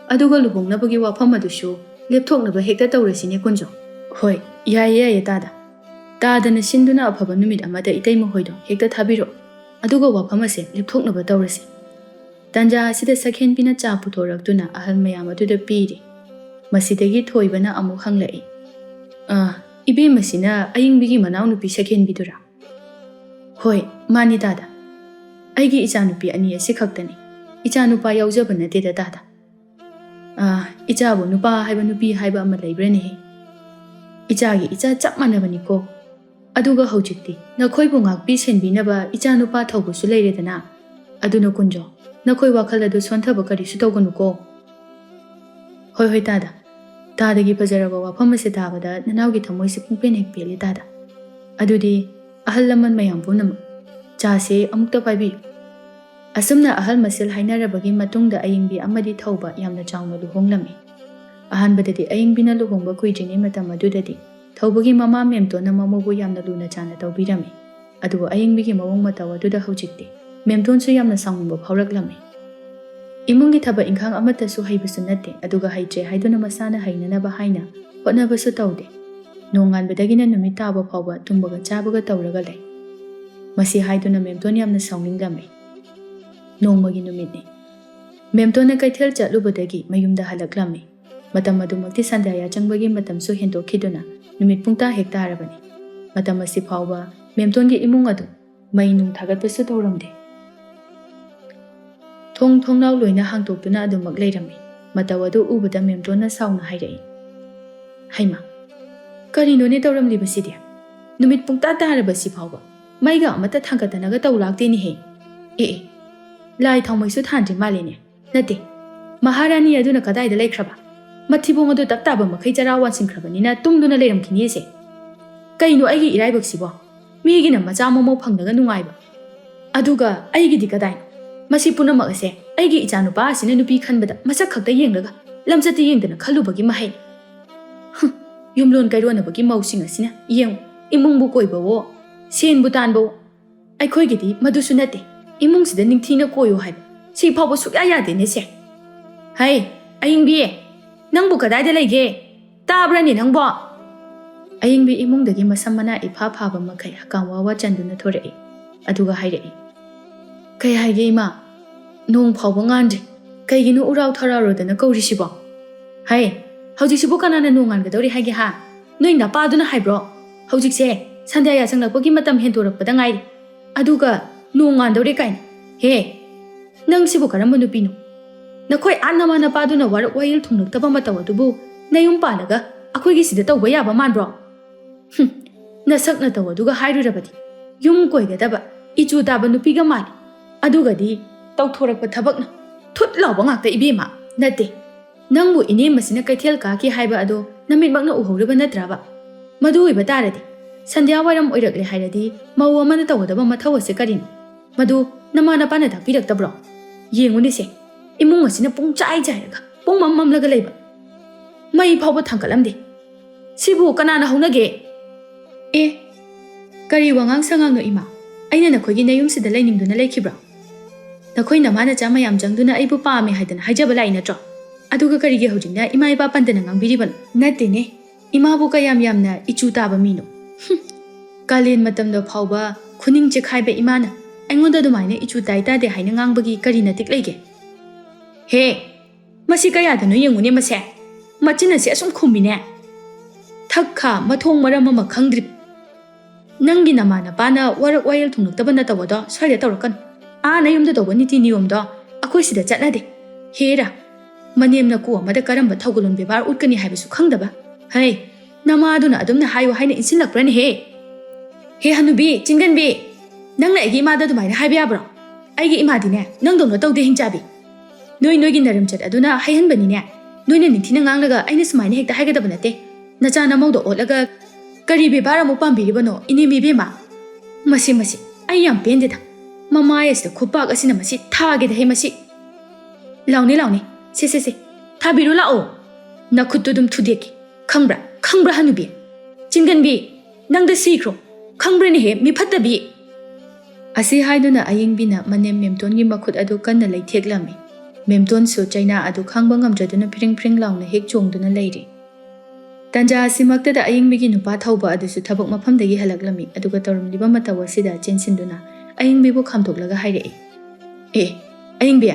ꯑꯗꯨꯒ ꯂꯨꯍꯣꯡꯅꯕꯒꯤ ꯋꯥꯐꯝ ꯑꯗꯨꯁꯨ ꯂꯦꯞꯊꯣꯛꯅꯕ ꯍꯦꯛꯇ ꯇꯧꯔꯁꯤꯅꯦ ꯀꯨꯟꯖꯣ꯫ ꯍꯣꯏ, ꯌꯥꯏꯌꯦ, ꯌꯥꯏꯌꯦ ꯇꯥꯗ꯫ ꯇꯥꯗꯅ ꯁꯤꯟꯗꯨꯅ ꯑꯐꯕ ꯅꯨꯃꯤꯠ ꯑꯃꯗ ꯏꯇꯩꯃ ꯍꯣꯏꯗꯣ ꯍꯦꯛꯇ ꯊꯥꯕꯤꯔꯛꯑꯣ꯫ ꯑꯗꯨꯒ ꯋꯥꯐꯝ ꯑꯁꯦ ꯂꯦꯞꯊꯣꯛꯅꯕ ꯇꯧꯔꯁꯤ꯫ ꯇꯥꯟꯖꯥ ꯑꯁꯤꯗ ꯁꯛꯍꯦꯟꯕꯤꯅ ꯆꯥ ꯄꯨꯊꯣꯔꯛꯇꯨꯅ ꯑꯍꯜ ꯃꯌꯥꯝ ꯑꯗꯨꯗ ꯄꯤꯔꯤ꯫ ꯃꯁꯤꯗꯒꯤ ꯊꯣꯏꯕꯅ ꯑꯃꯨꯛ ꯍꯪꯂꯛꯏ, "ꯑꯥ, ꯏꯕꯦꯝꯃꯁꯤꯅ ꯑꯌꯤꯡꯕꯤꯒꯤ ꯃꯅꯥꯎꯅꯨꯄꯤ ꯁꯛꯍꯦꯟꯕꯤꯗꯨꯔꯥ?" "ꯍꯣꯏ, ꯃꯥꯅꯤ ꯇꯥꯗ꯫ ꯑꯩꯒꯤ ꯏꯆꯥꯅꯨꯄꯤ ꯑꯅꯤ ꯑꯁꯤ ꯈꯛꯇꯅꯤ꯫ ꯏꯆꯥꯅꯨꯄꯥ ꯌꯥꯎꯖꯕ ꯅꯠꯇꯦꯗ ꯇꯥꯗ꯫ ꯑꯥ, ꯏꯆꯥꯕꯨ ꯅꯨꯄꯥ ꯍꯥꯏꯕ ꯅꯨꯄꯤ ꯍꯥꯏꯕ ꯑꯃ ꯂꯩꯕ꯭ꯔꯅꯦꯍꯦ? ꯏꯆꯥꯒꯤ ꯏꯆꯥ ꯆꯞ ꯃꯥꯟꯅꯕꯅꯤꯀꯣ꯫ ꯑꯗꯨꯒ ꯍꯧꯖꯤꯛꯇꯤ ꯅꯈꯣꯏꯕꯨ ꯉꯥꯛꯄꯤ ꯁꯦꯟꯕꯤꯅꯕ ꯏꯆꯥꯅꯨꯄꯥ ꯊꯧꯕꯁꯨ ꯂꯩꯔꯦꯗꯅ꯫ ꯑꯗꯨꯅ ꯀꯨꯟꯖꯣ, ꯅꯈꯣꯏ ꯋꯥꯈꯜ ꯑꯗꯨ ꯁꯣꯟꯊꯕ ꯀꯔꯤꯁꯨ ꯇꯧꯒꯅꯨꯀꯣ꯫" "ꯍꯣꯏ, ꯍꯣꯏ ꯇꯥꯗ꯫ ꯇꯥꯗꯒꯤ ꯐꯖꯔꯕ ꯋꯥꯐꯝ ꯑꯁꯤ ꯇꯥꯕꯗ ꯅꯅꯥꯎꯒꯤ ꯊꯃꯣꯏꯁꯤ ꯄꯨꯡꯄꯦꯟ ꯍꯦꯛ ꯄꯦꯜꯂꯦ ꯇꯥꯗ꯫ ꯑꯗꯨꯗꯤ ꯑꯍꯜ ꯂꯃꯟ ꯃꯌꯥꯝ ꯄꯨꯝꯅꯃꯛ, ꯆꯥꯁꯦ ꯑꯃꯨꯛꯇ ꯄꯥꯏꯕꯤꯌꯨ꯫" ꯑꯁꯨꯝꯅ ꯑꯍꯜ ꯃꯁꯦꯜ ꯍꯥꯏꯅꯔꯕꯒꯤ ꯃꯇꯨꯡꯗ ꯑꯌꯤꯡꯕꯤ ꯑꯃꯗꯤ ꯊꯧꯕ ꯌꯥꯝꯅ ꯆꯥꯎꯅ ꯂꯨꯍꯣꯡꯂꯝꯃꯤ꯫ ꯑꯍꯥꯟꯕꯗꯗꯤ ꯑꯌꯤꯡꯕꯤꯅ ꯂꯨꯍꯣꯡꯕ ꯀꯨꯏꯗ꯭ꯔꯤꯉꯩ ꯃꯇꯝ ꯑꯗꯨꯗꯗꯤ ꯊꯧꯕꯒꯤ ꯃꯃꯥ ꯃꯦꯝꯇꯣꯟꯅ ꯃꯃꯧꯕꯨ ꯌꯥꯝꯅ ꯂꯨꯅ ꯆꯥꯅ ꯇꯧꯕꯤꯔꯝꯃꯤ꯫ ꯑꯗꯨꯕꯨ ꯑꯌꯤꯡꯕꯤꯒꯤ ꯃꯑꯣꯡ ꯃꯇꯧ ꯑꯗꯨꯗ ꯍꯧꯖꯤꯛꯇꯤ ꯃꯦꯝꯇꯣꯟꯁꯨ ꯌꯥꯝꯅ ꯁꯥꯎꯅꯤꯡꯕ ꯐꯥꯎꯔꯛꯂꯝꯃꯤ꯫ ꯏꯃꯨꯡꯒꯤ ꯊꯕꯛ ꯏꯪꯈꯥꯡ ꯑꯃꯠꯇꯁꯨ ꯍꯩꯕꯁꯨ ꯅꯠꯇꯦ, ꯑꯗꯨꯒ ꯍꯩꯇ꯭ꯔꯦ ꯍꯥꯏꯗꯨꯅ ꯃꯁꯥꯅ ꯍꯩꯅꯅꯕ ꯍꯥꯏꯅ ꯍꯣꯠꯅꯕꯁꯨ ꯇꯧꯗꯦ꯫ ꯅꯣꯡꯉꯥꯟꯕꯗꯒꯤꯅ ꯅꯨꯃꯤꯠ ꯇꯥꯕ ꯐꯥꯎꯕ ꯇꯨꯝꯕꯒ ꯆꯥꯕꯒ ꯇꯧꯔꯒ ꯂꯩ꯫ ꯃꯁꯤ ꯍꯥꯏꯗꯨꯅ ꯃꯦꯝꯇꯣꯟ ꯌꯥꯝꯅ ꯁꯥꯎꯅꯤꯡꯂꯝꯃꯤ꯫ ꯅꯣꯡꯃꯒꯤ ꯅꯨꯃꯤꯠꯅꯤ꯫ ꯃꯦꯝꯇꯣꯟꯅ ꯀꯩꯊꯦꯜ ꯆꯠꯂꯨꯕꯗꯒꯤ ꯃꯌꯨꯝꯗ ꯍꯜꯂꯛꯂꯝꯃꯤ꯫ ꯃꯇꯝ ꯑꯗꯨꯃꯛꯇꯤ ꯁꯟꯗ꯭ꯌꯥ ꯌꯥꯆꯪꯕꯒꯤ ꯃꯇꯝꯁꯨ ꯍꯦꯟꯗꯣꯛꯈꯤꯗꯨꯅ ꯅꯨꯃꯤꯠ ꯄꯨꯡꯇꯥ ꯍꯦꯛ ꯇꯥꯔꯕꯅꯤ꯫ ꯃꯇꯝ ꯑꯁꯤ ꯐꯥꯎꯕ ꯃꯦꯝꯇꯣꯟꯒꯤ ꯏꯃꯨꯡ ꯑꯗꯨ ꯃꯩ ꯅꯨꯡ ꯊꯥꯒꯠꯄꯁꯨ ꯇꯧꯔꯝꯗꯦ꯫ ꯊꯣꯡ ꯊꯣꯡꯅꯥꯎ ꯂꯣꯏꯅ ꯍꯥꯡꯗꯣꯛꯇꯨꯅ ꯑꯗꯨꯃꯛ ꯂꯩꯔꯝꯃꯤ꯫ ꯃꯇꯧ ꯑꯗꯨ ꯎꯕꯗ ꯃꯦꯝꯇꯣꯟꯅ ꯁꯥꯎꯅ ꯍꯥꯏꯔꯛꯏ, "ꯍꯩꯃꯥ, ꯀꯔꯤꯅꯣꯅꯦ ꯇꯧꯔꯝꯂꯤꯕꯁꯤꯗꯤ? ꯅꯨꯃꯤꯠ ꯄꯨꯡꯇꯥ ꯇꯥꯔꯕꯁꯤ ꯐꯥꯎꯕ ꯃꯩꯒ ꯑꯃꯠꯇ ꯊꯥꯡꯒꯠꯇꯅꯒ ꯇꯧ ꯂꯥꯛꯇꯦꯅꯦꯍꯦ꯫ ꯑꯦ ꯑꯦ, ꯂꯥꯏ ꯊꯥꯎꯃꯩꯁꯨ ꯊꯥꯟꯗ꯭ꯔꯤ ꯃꯥꯜꯂꯦꯅꯦ꯫ ꯅꯠꯇꯦ, ꯃꯍꯥꯔꯥꯅꯤ ꯑꯗꯨꯅ ꯀꯗꯥꯏꯗ ꯂꯩꯈ꯭ꯔꯕ? ꯃꯊꯤꯕꯣꯡ ꯑꯗꯨ ꯇꯞ ꯇꯥꯕ ꯃꯈꯩ ꯆꯔꯥ ꯋꯥꯟꯁꯤꯟꯈ꯭ꯔꯕꯅꯤꯅ ꯇꯨꯝꯗꯨꯅ ꯂꯩꯔꯝꯈꯤꯅꯤ ꯑꯁꯦ꯫ ꯀꯩꯅꯣ ꯑꯩꯒꯤ ꯏꯔꯥꯏꯕꯛꯁꯤꯕꯣ? ꯃꯤꯒꯤꯅ ꯃꯆꯥ ꯃꯃꯧ ꯐꯪꯂꯒ ꯅꯨꯡꯉꯥꯏꯕ, ꯑꯗꯨꯒ ꯑꯩꯒꯤꯗꯤ ꯀꯗꯥꯏꯅꯣ? ꯃꯁꯤ ꯄꯨꯝꯅꯃꯛ ꯑꯁꯦ ꯑꯩꯒꯤ ꯏꯆꯥꯅꯨꯄꯥ ꯑꯁꯤꯅ ꯅꯨꯄꯤ ꯈꯟꯕꯗ ꯃꯁꯛ ꯈꯛꯇ ꯌꯦꯡꯂꯒ, ꯂꯝꯆꯠꯇꯤ ꯌꯦꯡꯗꯅ ꯈꯜꯂꯨꯕꯒꯤ ꯃꯍꯩꯅꯤ꯫ ꯍꯨꯝ, ꯌꯨꯝꯂꯣꯟ ꯀꯩꯔꯣꯟꯅꯕꯒꯤ ꯃꯧꯁꯤꯡ ꯑꯁꯤꯅ ꯌꯦꯡꯉꯨ, ꯏꯃꯨꯡꯕꯨ ꯀꯣꯏꯕꯋꯣ, ꯁꯦꯟꯕꯨ ꯇꯥꯟꯕꯋꯣ꯫ ꯑꯩꯈꯣꯏꯒꯤꯗꯤ ꯃꯗꯨꯁꯨ ꯅꯠꯇꯦ, ꯏꯃꯨꯡꯁꯤꯗ ꯅꯤꯡꯊꯤꯅ ꯀꯣꯏꯌꯨ ꯍꯥꯏꯕ ꯁꯤ ꯐꯥꯎꯕ ꯁꯨꯛꯌꯥ ꯌꯥꯗꯦꯅꯦ ꯁꯦ꯫ ꯍꯩ, ꯑꯌꯤꯡꯕꯤ, ꯅꯪꯕꯨ ꯀꯗꯥꯏꯗ ꯂꯩꯒꯦ? ꯇꯥꯕ꯭ꯔꯅꯦ ꯅꯪꯕꯣ? ꯑꯌꯤꯡꯕꯤ ꯏꯃꯨꯡꯗꯒꯤ ꯃꯁꯝ ꯃꯅꯥ ꯏꯐꯥ ꯐꯥꯕ ꯃꯈꯩ ꯍꯀꯥꯝ ꯋꯥ ꯋꯥ ꯆꯟꯗꯨꯅ ꯊꯣꯔꯛꯏ꯫ ꯑꯗꯨꯒ ꯍꯥꯏꯔꯛꯏ, "ꯀꯩ ꯍꯥꯏꯒꯦ ꯏꯃꯥ? ꯅꯣꯡ ꯐꯥꯎꯕ ꯉꯥꯟꯗ꯭ꯔꯤ꯫ ꯀꯩꯒꯤꯅꯣ ꯎꯔꯥꯎ ꯊꯔꯥꯎꯔꯣꯗꯅ ꯀꯧꯔꯤꯁꯤꯕꯣ? ꯍꯩ, ꯍꯧꯖꯤꯛꯁꯤꯕꯨ ꯀꯅꯥꯅ ꯅꯣꯡ ꯉꯥꯟꯒꯗꯧꯔꯤ ꯍꯥꯏꯒꯦ ꯍꯥ? ꯅꯣꯏ ꯅꯄꯥꯗꯨꯅ ꯍꯥꯏꯕ꯭ꯔꯣ? ꯍꯧꯖꯤꯛꯁꯦ ꯁꯟꯗ꯭ꯌꯥ ꯌꯥꯆꯪꯂꯛꯄꯒꯤ ꯃꯇꯝ ꯍꯦꯟꯗꯣꯔꯛꯄꯗ ꯉꯥꯏꯔꯤ꯫ ꯑꯗꯨꯒ ꯅꯣꯡ ꯉꯥꯟꯗꯧꯔꯦ ꯀꯥꯏꯅ꯫ ꯍꯦ, ꯅꯪꯁꯤꯕꯨ ꯀꯔꯝꯕ ꯅꯨꯄꯤꯅꯣ? ꯅꯈꯣꯏ ꯑꯥ ꯅꯃꯥ ꯅꯄꯥꯗꯨꯅ ꯋꯥꯔꯛ ꯋꯥꯌꯦꯜ ꯊꯨꯡꯂꯛꯇꯕ ꯃꯇꯧ ꯑꯗꯨꯕꯨ ꯅꯌꯨꯝ ꯄꯥꯜꯂꯒ ꯑꯩꯈꯣꯏꯒꯤ ꯁꯤꯗ ꯇꯧꯕ ꯌꯥꯕ ꯃꯥꯟꯕ꯭ꯔꯣ? ꯍꯨꯝ, ꯅꯁꯛ ꯅꯇꯧ ꯑꯗꯨꯒ ꯍꯥꯏꯔꯨꯔꯕꯗꯤ ꯌꯨꯝ ꯀꯣꯏꯒꯗꯕ, ꯏꯆꯨ ꯇꯥꯕ ꯅꯨꯄꯤꯒ ꯃꯥꯜꯂꯤ꯫ ꯑꯗꯨꯒꯗꯤ ꯇꯧꯊꯣꯔꯛꯄ ꯊꯕꯛꯅ ꯊꯨꯠ ꯂꯥꯎꯕ ꯉꯥꯛꯇ ꯏꯕꯦꯝꯃ, ꯅꯠꯇꯦ꯫ ꯅꯪꯕꯨ ꯏꯅꯦꯝꯕꯁꯤꯅ ꯀꯩꯊꯦꯜ ꯀꯥꯈꯤ ꯍꯥꯏꯕ ꯑꯗꯣ ꯅꯃꯤꯠꯃꯛꯅ ꯎꯍꯧꯔꯤꯕ ꯅꯠꯇ꯭ꯔꯕ? ꯃꯗꯨ ꯑꯣꯏꯕ ꯇꯥꯔꯗꯤ, ꯁꯟꯙ꯭ꯌꯥ ꯋꯥꯏꯔꯝ ꯑꯣꯏꯔꯛꯂꯦ ꯍꯥꯏꯔꯗꯤ ꯃꯧ ꯑꯃꯅ ꯇꯧꯒꯗꯕ ꯃꯊꯧ ꯑꯁꯤ ꯀꯔꯤꯅꯣ? ꯃꯗꯨ ꯅꯃꯥ ꯅꯄꯥꯅ ꯇꯥꯛꯄꯤꯔꯛꯇꯕ꯭ꯔꯣ? ꯌꯦꯡꯉꯨꯅꯦꯁꯦ, ꯏꯃꯨꯡ ꯑꯁꯤꯅ ꯄꯨꯡ ꯆꯥꯏ ꯆꯥꯏꯔꯒ ꯄꯨꯡ ꯃꯝ ꯃꯝꯂꯒ ꯂꯩꯕ꯫ ꯃꯩ ꯐꯥꯎꯕ ꯊꯥꯡꯒꯠꯂꯝꯗꯦ꯫ ꯁꯤꯕꯨ ꯀꯅꯥꯅ ꯍꯧꯅꯒꯦ? ꯑꯦ, ꯀꯔꯤ ꯋꯥꯉꯥꯡ ꯁꯉꯥꯡꯅꯣ ꯏꯃꯥ? ꯑꯩꯅ ꯅꯈꯣꯏꯒꯤ ꯅꯌꯨꯝꯁꯤꯗ ꯂꯩꯅꯤꯡꯗꯨꯅ ꯂꯩꯈꯤꯕ꯭ꯔꯣ? ꯅꯈꯣꯏ ꯅꯃꯥ ꯅꯆꯥ ꯃꯌꯥꯝ ꯆꯪꯗꯨꯅ ꯑꯩꯕꯨ ꯄꯥꯝꯃꯦ ꯍꯥꯏꯗꯅ ꯍꯥꯏꯖꯕ ꯂꯥꯛꯏ ꯅꯠꯇ꯭ꯔꯣ? ꯑꯗꯨꯒ ꯀꯔꯤꯒꯤ ꯍꯧꯖꯤꯛꯅ ꯏꯃꯥ ꯏꯄꯥ ꯄꯟꯗꯅ ꯉꯥꯡꯕꯤꯔꯤꯕꯅꯣ? ꯅꯠꯇꯦꯅꯦ, ꯏꯃꯥꯕꯨ ꯀꯌꯥꯝ ꯌꯥꯝꯅ ꯏꯆꯨ ꯇꯥꯕ ꯃꯤꯅꯣ? ꯍꯨꯝ, ꯀꯥꯂꯦꯟ ꯃꯇꯝꯗ ꯐꯥꯎꯕ ꯈꯨꯅꯤꯡ ꯆꯦꯈꯥꯏꯕ ꯏꯃꯥꯅ ꯑꯩꯉꯣꯟꯗ ꯑꯗꯨꯃꯥꯏꯅ ꯏꯆꯨ ꯇꯥꯏ ꯇꯥꯗꯦ ꯍꯥꯏꯅ ꯉꯥꯡꯕꯒꯤ ꯀꯔꯤ ꯅꯇꯤꯛ ꯂꯩꯒꯦ? ꯍꯦ, ꯃꯁꯤ ꯀꯌꯥꯗꯅꯣ ꯌꯦꯡꯉꯨꯅꯦ ꯃꯁꯦ꯫ ꯃꯆꯤꯟ ꯑꯁꯤ ꯑꯁꯨꯝ ꯈꯨꯝꯃꯤꯅꯦ꯫ ꯊꯛ ꯈꯥ ꯃꯊꯣꯡ ꯃꯔꯝ ꯑꯃ ꯈꯪꯗ꯭ꯔꯤ꯫ ꯅꯪꯒꯤ ꯅꯃꯥ ꯅꯄꯥꯅ ꯋꯥꯔꯛ ꯋꯥꯌꯦꯜ ꯊꯨꯡꯂꯛꯇꯕ ꯅꯇꯧ ꯑꯗꯣ ꯁ꯭ꯋꯥꯏꯗ ꯇꯧꯔꯛꯀꯅꯨ꯫ ꯑꯥ ꯅꯌꯨꯝꯗ ꯇꯧꯕ ꯅꯤꯇꯤ ꯅꯤꯌꯣꯝꯗꯣ ꯑꯩꯈꯣꯏ ꯁꯤꯗ ꯆꯠꯅꯗꯦ꯫ ꯍꯦꯔꯥ, ꯃꯅꯦꯝ ꯅꯀꯨ ꯑꯃꯗ ꯀꯔꯝꯕ ꯊꯧꯒꯜꯂꯣꯟ ꯕꯦꯕꯥꯔ ꯎꯠꯀꯅꯤ ꯍꯥꯏꯕꯁꯨ ꯈꯪꯗꯕ꯫ ꯍꯩ, ꯅꯃꯥꯗꯨꯅ ꯑꯗꯨꯝꯅ ꯍꯥꯏꯌꯨ ꯍꯥꯏꯅ ꯏꯟꯁꯤꯜꯂꯛꯄ꯭ꯔꯅꯦꯍꯦ? ꯍꯦ ꯍꯅꯨꯕꯤ, ꯆꯤꯡꯒꯟꯕꯤ, ꯅꯪꯅ ꯑꯩꯒꯤ ꯏꯃꯥꯗ ꯑꯗꯨꯃꯥꯏꯅ ꯍꯥꯏꯕ ꯌꯥꯕ꯭ꯔꯣ? ꯑꯩꯒꯤ ꯏꯃꯥꯗꯤꯅꯦ, ꯅꯪꯗꯧꯅ ꯇꯧꯗꯦ ꯍꯤꯡꯆꯥꯕꯤ꯫ ꯅꯣꯏ ꯅꯣꯏꯒꯤ ꯅꯔꯝꯆꯠ ꯑꯗꯨꯅ ꯍꯩꯍꯟꯕꯅꯤꯅꯦ꯫ ꯅꯣꯏꯅ ꯅꯤꯡꯊꯤꯅ ꯉꯥꯡꯂꯒ ꯑꯩꯅ ꯁꯨꯃꯥꯏꯅ ꯍꯦꯛꯇ ꯍꯥꯏꯒꯗꯕ ꯅꯠꯇꯦ꯫ ꯅꯆꯥ ꯅꯃꯧꯗ ꯑꯣꯠꯂꯒ ꯀꯔꯤ ꯕꯦꯕꯥꯔ ꯑꯃꯨꯛ ꯄꯥꯝꯕꯤꯔꯤꯕꯅꯣ, ꯏꯅꯦꯝ ꯏꯕꯦꯝꯃ? ꯃꯁꯤ, ꯃꯁꯤ, ꯑꯩ ꯌꯥꯝ ꯄꯦꯟꯗꯦꯗ꯫ ꯃꯃꯥꯏ ꯑꯁꯤꯗ ꯈꯨꯄꯥꯛ ꯑꯁꯤꯅ ꯃꯁꯤ ꯊꯥꯒꯦꯗ ꯍꯦ ꯃꯁꯤ꯫ ꯂꯥꯎꯅꯦ, ꯂꯥꯎꯅꯦ꯫ ꯁꯦ, ꯁꯦ, ꯁꯦ꯫ ꯊꯥꯕꯤꯔꯣ ꯂꯥꯛꯑꯣ꯫ ꯅꯈꯨꯠꯇꯨ ꯑꯗꯨꯝ ꯊꯨꯗꯦꯛꯀꯦ꯫ ꯈꯪꯕ꯭ꯔꯥ? ꯈꯪꯕ꯭ꯔꯥ, ꯍꯅꯨꯕꯤ? ꯆꯤꯟꯒꯟꯕꯤ, ꯅꯪꯗ ꯁꯤꯈ꯭ꯔꯣ꯫ ꯈꯪꯕ꯭ꯔꯅꯦꯍꯦ, ꯃꯤꯐꯠꯇꯕꯤ꯫ ꯑꯁꯤ ꯍꯥꯏꯗꯨꯅ ꯑꯌꯤꯡꯕꯤꯅ ꯃꯅꯦꯝ ꯃꯦꯝꯇꯣꯟꯒꯤ ꯃꯈꯨꯠ ꯑꯗꯨ ꯀꯟꯅ ꯂꯩꯊꯦꯛꯂꯝꯃꯤ꯫ ꯃꯦꯝꯇꯣꯟꯁꯨ ꯆꯩꯅꯥ ꯑꯗꯨ ꯈꯥꯡꯕ ꯉꯝꯗ꯭ꯔꯗꯨꯅ ꯐ꯭ꯔꯤꯡ ꯐ꯭ꯔꯤꯡ ꯂꯥꯎꯅ ꯍꯦꯛ ꯆꯣꯡꯗꯨꯅ ꯂꯩꯔꯤ꯫ ꯇꯟꯖꯥ ꯑꯁꯤꯃꯛꯇꯗ ꯑꯌꯤꯡꯕꯤꯒꯤ ꯅꯨꯄꯥ ꯊꯧꯕ ꯑꯗꯨꯁꯨ ꯊꯕꯛ ꯃꯐꯝꯗꯒꯤ ꯍꯜꯂꯛꯂꯝꯃꯤ, ꯑꯗꯨꯒ ꯇꯧꯔꯝꯂꯤꯕ ꯃꯇꯧ ꯑꯁꯤꯗ ꯆꯦꯟꯁꯤꯟꯗꯨꯅ ꯑꯌꯤꯡꯕꯤꯕꯨ ꯈꯥꯝꯗꯣꯛꯂꯒ ꯍꯥꯏꯔꯛꯏ, "ꯑꯦ, ꯑꯌꯤꯡꯕꯤ,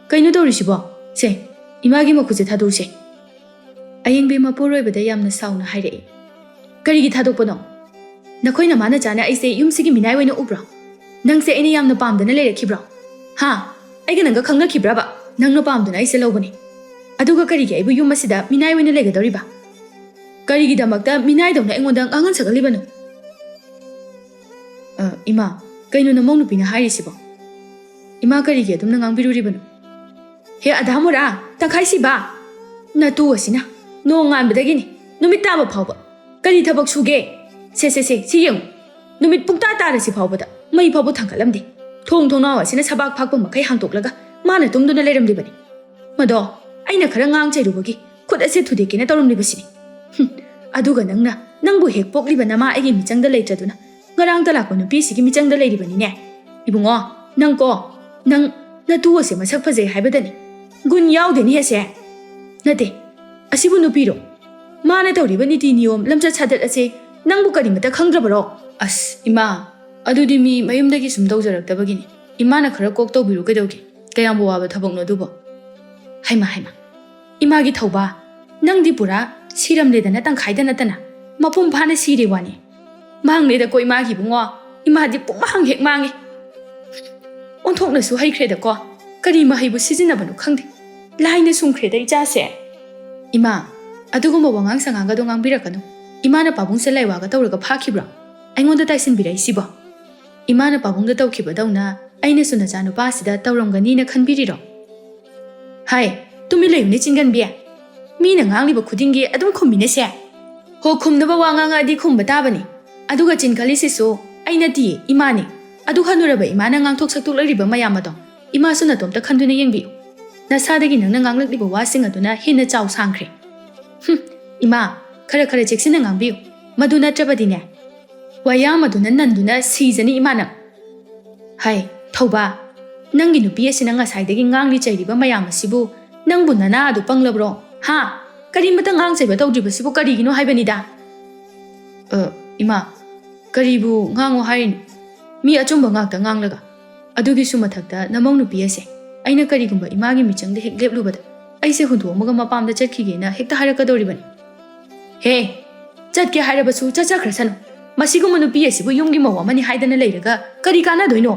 ꯀꯩꯅꯣ ꯇꯧꯔꯤꯁꯤꯕꯣ? ꯁꯦ, ꯏꯃꯥꯒꯤ ꯃꯈꯨꯠꯁꯦ ꯊꯥꯗꯣꯛꯎꯁꯦ꯫" ꯑꯌꯤꯡꯕꯤ ꯃꯄꯨꯔꯣꯏꯕꯗ ꯌꯥꯝꯅ ꯁꯥꯎꯅ ꯍꯥꯏꯔꯛꯏ, "ꯀꯔꯤꯒꯤ ꯊꯥꯗꯣꯛꯄꯅꯣ? ꯅꯈꯣꯏ ꯅꯃꯥ ꯅꯆꯥꯅ ꯑꯩꯁꯦ ꯌꯨꯝꯁꯤꯒꯤ ꯃꯤꯅꯥꯏ ꯑꯣꯏꯅ ꯎꯕ꯭ꯔꯣ? ꯅꯪꯁꯦ ꯑꯩꯅ ꯌꯥꯝꯅ ꯄꯥꯝꯗꯅ ꯂꯩꯔꯛꯈꯤꯕ꯭ꯔꯣ? ꯍꯥ? ꯑꯩꯒ ꯅꯪꯒ ꯈꯪꯅꯈꯤꯕ꯭ꯔꯕ? ꯅꯪꯅ ꯄꯥꯝꯗꯨꯅ ꯑꯩꯁꯦ ꯂꯧꯕꯅꯤ꯫ ꯑꯗꯨꯒ ꯀꯔꯤꯒꯤ ꯑꯩꯕꯨ ꯌꯨꯝ ꯑꯁꯤꯗ ꯃꯤꯅꯥꯏ ꯑꯣꯏꯅ ꯂꯩꯒꯗꯧꯔꯤꯕ? ꯀꯔꯤꯒꯤꯗꯃꯛꯇ ꯃꯤꯅꯥꯏꯗꯧꯅ ꯑꯩꯉꯣꯟꯗ ꯉꯥꯡꯍꯟ ꯁꯛꯍꯜꯂꯤꯕꯅꯣ?" "ꯑ, ꯏꯃꯥ, ꯀꯩꯅꯣ ꯅꯃꯧ ꯅꯨꯄꯤꯅ ꯍꯥꯏꯔꯤꯁꯤꯕꯣ? ꯏꯃꯥ ꯀꯔꯤꯒꯤ ꯑꯗꯨꯝꯅ ꯉꯥꯡꯕꯤꯔꯨꯔꯤꯕꯅꯣ?" "ꯍꯦ ꯑꯙꯥ ꯃꯣꯔꯥ, ꯇꯪꯈꯥꯏ ꯁꯤꯕ! ꯅꯇꯨ ꯑꯁꯤꯅ ꯅꯣꯡ ꯉꯥꯟꯕꯗꯒꯤꯅꯤ ꯅꯨꯃꯤꯠ ꯇꯥꯕ ꯐꯥꯎꯕ ꯀꯔꯤ ꯊꯕꯛ ꯁꯨꯒꯦ? ꯁꯦ, ꯁꯦ, ꯁꯦ, ꯁꯤ ꯌꯦꯡꯉꯨ꯫ ꯅꯨꯃꯤꯠ ꯄꯨꯡꯇꯥ ꯇꯥꯔꯁꯤ ꯐꯥꯎꯕꯗ ꯃꯩ ꯐꯥꯎꯕ ꯊꯥꯡꯒꯠꯂꯝꯗꯦ꯫ ꯊꯣꯡ ꯊꯣꯡꯅꯥꯎ ꯑꯁꯤꯅ ꯁꯕꯥꯛ ꯐꯥꯛꯄ ꯃꯈꯩ ꯍꯥꯡꯗꯣꯛꯂꯒ ꯃꯥꯅ ꯇꯨꯝꯗꯨꯅ ꯂꯩꯔꯝꯂꯤꯕꯅꯤ꯫ ꯃꯗꯣ ꯑꯩꯅ ꯈꯔ ꯉꯥꯡ ꯆꯩꯔꯨꯕꯒꯤ ꯈꯨꯠ ꯑꯁꯦ ꯊꯨꯗꯦꯛꯀꯦꯅ ꯇꯧꯔꯝꯂꯤꯕꯁꯤꯅꯤ꯫ ꯍꯨꯝ, ꯑꯗꯨꯒ ꯅꯪꯅ, ꯅꯪꯕꯨ ꯍꯦꯛ ꯄꯣꯛꯂꯤꯕ ꯅꯃꯥ ꯑꯩꯒꯤ ꯃꯤꯆꯪꯗ ꯂꯩꯇ꯭ꯔꯗꯨꯅ ꯉꯔꯥꯡꯇ ꯂꯥꯛꯄ ꯅꯨꯄꯤꯁꯤꯒꯤ ꯃꯤꯆꯪꯗ ꯂꯩꯔꯤꯕꯅꯤꯅꯦ꯫ ꯏꯕꯨꯡꯉꯣ, ꯅꯪꯀꯣ, ꯅꯪ ꯅꯇꯨ ꯑꯁꯦ ꯃꯁꯛ ꯐꯖꯩ ꯍꯥꯏꯕꯗꯅꯤ꯫ ꯒꯨꯟ ꯌꯥꯎꯗꯦꯅꯦ ꯑꯁꯦ꯫ ꯅꯠꯇꯦ, ꯑꯁꯤꯕꯨ ꯅꯨꯄꯤꯔꯣ? ꯃꯥꯅ ꯇꯧꯔꯤꯕ ꯅꯤꯇꯤ ꯅꯤꯌꯣꯝ, ꯂꯝꯆꯠ ꯁꯥꯖꯠ ꯑꯁꯦ ꯅꯪꯕꯨ ꯀꯔꯤꯃꯇ ꯈꯪꯗ꯭ꯔꯕꯔꯣ?" "ꯑꯁ, ꯏꯃꯥ, ꯑꯗꯨꯗꯤ ꯃꯤ ꯃꯌꯨꯝꯗꯒꯤ ꯁꯨꯝ ꯇꯧꯖꯔꯛꯇꯕꯒꯤꯅꯤ꯫ ꯏꯃꯥꯅ ꯈꯔ ꯀꯣꯛ ꯇꯧꯕꯤꯔꯨ ꯀꯩꯗꯧꯒꯦ? ꯀꯌꯥꯝꯕꯨ ꯋꯥꯕ ꯊꯕꯛꯅꯣ ꯑꯗꯨꯕꯣ?" "ꯍꯩꯃꯥ, ꯍꯩꯃꯥ, ꯏꯃꯥꯒꯤ ꯊꯧꯕ, ꯅꯪꯗꯤ ꯄꯨꯔꯥ ꯁꯤꯔꯝꯂꯦꯗꯅ ꯇꯪꯈꯥꯏꯗ ꯅꯠꯇꯅ ꯃꯄꯨꯡ ꯐꯥꯅ ꯁꯤꯔꯦ ꯋꯥꯅꯤ꯫ ꯃꯥꯡꯂꯦꯗꯀꯣ ꯏꯃꯥꯒꯤ ꯏꯕꯨꯡꯉꯣ, ꯏꯃꯥꯗꯤ ꯄꯨꯡꯃꯥꯡ ꯍꯦꯛ ꯃꯥꯡꯉꯦ꯫ ꯑꯣꯟꯊꯣꯛꯅꯁꯨ ꯍꯩꯈ꯭ꯔꯦꯗꯀꯣ, ꯀꯔꯤ ꯃꯍꯩꯕꯨ ꯁꯤꯖꯤꯟꯅꯕꯅꯣ ꯈꯪꯗꯦ꯫ ꯂꯥꯏꯅ ꯁꯨꯝꯈ꯭ꯔꯦꯗ ꯏꯆꯥꯁꯦ꯫" "ꯏꯃꯥ, ꯑꯗꯨꯒꯨꯝꯕ ꯋꯥꯉꯥꯡ ꯁꯉꯥꯡꯒꯗꯣ ꯉꯥꯡꯕꯤꯔꯛꯀꯅꯨ꯫ ꯏꯃꯥꯅ ꯄꯥꯕꯨꯡꯁꯦ ꯂꯥꯏꯋꯥꯒ ꯇꯧꯔꯒ ꯐꯥꯈꯤꯕ꯭ꯔꯣ? ꯑꯩꯉꯣꯟꯗ ꯇꯥꯏꯁꯤꯟꯕꯤꯔꯛꯏꯁꯤꯕꯣ? ꯏꯃꯥꯅ ꯄꯥꯕꯨꯡꯗ ꯇꯧꯈꯤꯕꯗꯧꯅ ꯑꯩꯅꯁꯨ ꯅꯆꯥꯅꯨꯄꯥꯁꯤꯗ ꯇꯧꯔꯝꯒꯅꯤꯅ ꯈꯟꯕꯤꯔꯤꯔꯣ?" "ꯍꯥꯏ, ꯇꯨꯃꯤꯟ ꯂꯩꯌꯨꯅꯦ ꯆꯤꯟꯒꯟꯕꯤ꯫ ꯃꯤꯅ ꯉꯥꯡꯂꯤꯕ ꯈꯨꯗꯤꯡꯒꯤ ꯑꯗꯨꯝ ꯈꯨꯝꯃꯤꯅꯦꯁꯦ꯫ ꯍꯣ, ꯈꯨꯝꯅꯕ ꯋꯥ ꯉꯥꯡꯉꯛꯑꯗꯤ ꯈꯨꯝꯕ ꯇꯥꯕꯅꯤ꯫ ꯑꯗꯨꯒ ꯆꯤꯟꯈꯠꯂꯤꯁꯤꯁꯨ ꯑꯩ ꯅꯠꯇꯤꯌꯦ, ꯏꯃꯥꯅꯦ꯫ ꯑꯗꯨ ꯍꯟꯅꯨꯔꯕ ꯏꯃꯥꯅ ꯉꯥꯡꯊꯣꯛ ꯁꯛꯇꯣꯛꯂꯛꯂꯤꯕ ꯃꯌꯥꯝ ꯑꯗꯣ ꯏꯃꯥꯁꯨ ꯅꯇꯣꯝꯇ ꯈꯟꯗꯨꯅ ꯌꯦꯡꯕꯤꯌꯨ꯫ ꯅꯁꯥꯗꯒꯤ ꯅꯪꯅ ꯉꯥꯡꯂꯛꯂꯤꯕ ꯋꯥꯁꯤꯡ ꯑꯗꯨꯅ ꯍꯦꯟꯅ ꯆꯥꯎ ꯁꯥꯡꯈ꯭ꯔꯦ꯫ ꯍꯨꯝ, ꯏꯃꯥ, ꯈꯔ ꯈꯔ ꯆꯦꯛꯁꯤꯟꯅ ꯉꯥꯡꯕꯤꯌꯨ꯫ ꯃꯗꯨ ꯅꯠꯇ꯭ꯔꯕꯗꯤꯅꯦ, ꯋꯥꯌꯥꯝ ꯑꯗꯨꯅ ꯅꯟꯗꯨꯅ ꯁꯤꯖꯅꯤ ꯏꯃꯥꯅ꯫ ꯍꯥꯏ, ꯊꯧꯕ, ꯅꯪꯒꯤ ꯅꯨꯄꯤ ꯑꯁꯤꯅ ꯉꯁꯥꯏꯗꯒꯤ ꯉꯥꯡꯂꯤ ꯆꯩꯔꯤꯕ ꯃꯌꯥꯝ ꯑꯁꯤꯕꯨ ꯅꯪꯕꯨ ꯅꯅꯥ ꯑꯗꯨ ꯄꯪꯂꯕ꯭ꯔꯣ? ꯍꯥ? ꯀꯔꯤꯃꯇ ꯉꯥꯡ ꯆꯩꯕ ꯇꯧꯗ꯭ꯔꯤꯕꯁꯤꯕꯨ ꯀꯔꯤꯒꯤꯅꯣ ꯍꯥꯏꯕꯅꯤꯗ? ꯑ, ꯏꯃꯥ, ꯀꯔꯤꯕꯨ ꯉꯥꯡꯉꯣ ꯍꯥꯏꯔꯤꯅꯣ? ꯃꯤ ꯑꯆꯨꯝꯕ ꯉꯥꯛꯇ ꯉꯥꯡꯂꯒ꯫ ꯑꯗꯨꯒꯤꯁꯨ ꯃꯊꯛꯇ ꯅꯃꯧ ꯅꯨꯄꯤ ꯑꯁꯦ ꯑꯩꯅ ꯀꯔꯤꯒꯨꯝꯕ ꯏꯃꯥꯒꯤ ꯃꯤꯆꯪꯗ ꯍꯦꯛ ꯂꯦꯞꯂꯨꯕꯗ ꯑꯩꯁꯦ ꯍꯨꯟꯗꯣꯛꯑꯝꯃꯒ ꯃꯄꯥꯝꯗ ꯆꯠꯈꯤꯒꯦꯅ ꯍꯦꯛꯇ ꯍꯥꯏꯔꯛꯀꯗꯧꯔꯤꯕꯅꯤ꯫ ꯍꯦ, ꯆꯠꯀꯦ ꯍꯥꯏꯔꯕꯁꯨ ꯆꯠꯆꯈ꯭ꯔꯁꯅꯨ꯫ ꯃꯁꯤꯒꯨꯝꯕ ꯅꯨꯄꯤ ꯑꯁꯤꯕꯨ ꯌꯨꯝꯒꯤ ꯃꯧ ꯑꯃꯅꯤ ꯍꯥꯏꯗꯅ ꯂꯩꯔꯒ ꯀꯔꯤ ꯀꯥꯟꯅꯗꯣꯏꯅꯣ?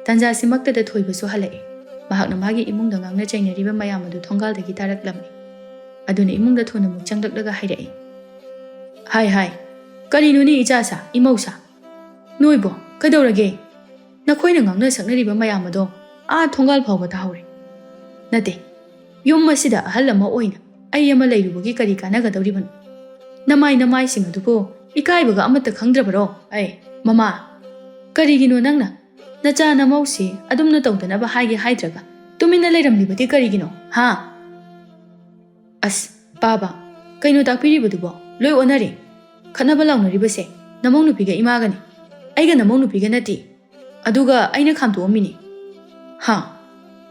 ꯇꯟꯖꯥꯁꯤꯃꯛꯇꯗ ꯊꯣꯏꯕꯁꯨ ꯍꯜꯂꯛꯑꯦ꯫ ꯃꯍꯥꯛꯅ ꯃꯥꯒꯤ ꯏꯃꯨꯡꯗ ꯉꯥꯡꯅ ꯆꯩꯅꯔꯤꯕ ꯃꯌꯥꯝ ꯑꯗꯨ ꯊꯣꯡꯒꯥꯜꯗꯒꯤ ꯇꯥꯔꯛꯂꯝꯃꯤ꯫ ꯑꯗꯨꯅ ꯏꯃꯨꯡꯗ ꯊꯨꯅ ꯑꯃꯨꯛ ꯆꯪꯂꯛꯂꯒ ꯍꯥꯏꯔꯛꯏ, ꯍꯥꯏ, ꯍꯥꯏ, ꯀꯔꯤꯅꯣꯅꯦ ꯏꯆꯥꯁꯥ, ꯏꯃꯧꯁꯥ? ꯅꯣꯏꯕꯣ, ꯀꯩꯗꯧꯔꯒꯦ? ꯅꯈꯣꯏꯅ ꯉꯥꯡꯅ ꯁꯛꯅꯔꯤꯕ ꯃꯌꯥꯝ ꯑꯗꯣ ꯑꯥ ꯊꯣꯡꯒꯥꯜ ꯐꯥꯎꯕ ꯇꯥꯍꯧꯔꯦ꯫ ꯅꯠꯇꯦ, ꯌꯨꯝ ꯑꯁꯤꯗ ꯑꯍꯜ ꯑꯃ ꯑꯣꯏꯅ ꯑꯩ ꯑꯃ ꯂꯩꯔꯨꯕꯒꯤ ꯀꯔꯤ ꯀꯥꯟꯅꯒꯗꯧꯔꯤꯕꯅꯣ? ꯅꯃꯥꯏ ꯅꯃꯥꯏꯁꯤꯡ ꯑꯗꯨꯕꯨ ꯏꯀꯥꯏꯕꯒ ꯑꯃꯠꯇ ꯈꯪꯗ꯭ꯔꯕꯔꯣ? ꯑꯩ, ꯃꯃꯥ, ꯀꯔꯤꯒꯤꯅꯣ ꯅꯪꯅ ꯅꯆꯥ ꯅꯃꯧꯁꯤ ꯑꯗꯨꯝꯅ ꯇꯧꯗꯅꯕ ꯍꯥꯏꯒꯦ ꯍꯥꯏꯗ꯭ꯔꯒ ꯇꯨꯃꯤꯟꯅ ꯂꯩꯔꯝꯂꯤꯕꯗꯤ ꯀꯔꯤꯒꯤꯅꯣ? ꯍꯥ? ꯑꯁ, ꯄꯥꯕ, ꯀꯩꯅꯣ ꯇꯥꯛꯄꯤꯔꯤꯕꯗꯨꯕꯣ? ꯂꯣꯏ ꯑꯣꯟꯅꯔꯦ꯫ ꯈꯠꯅꯕ ꯂꯥꯎꯅꯔꯤꯕꯁꯦ ꯅꯃꯧ ꯅꯨꯄꯤꯒ ꯏꯃꯥꯒꯅꯤ, ꯑꯩꯒ ꯅꯃꯧ ꯅꯨꯄꯤꯒ ꯅꯠꯇꯦ꯫ ꯑꯗꯨꯒ ꯑꯩꯅ ꯈꯥꯝꯇꯣꯛꯑꯝꯃꯤꯅꯤ꯫ ꯍꯥ?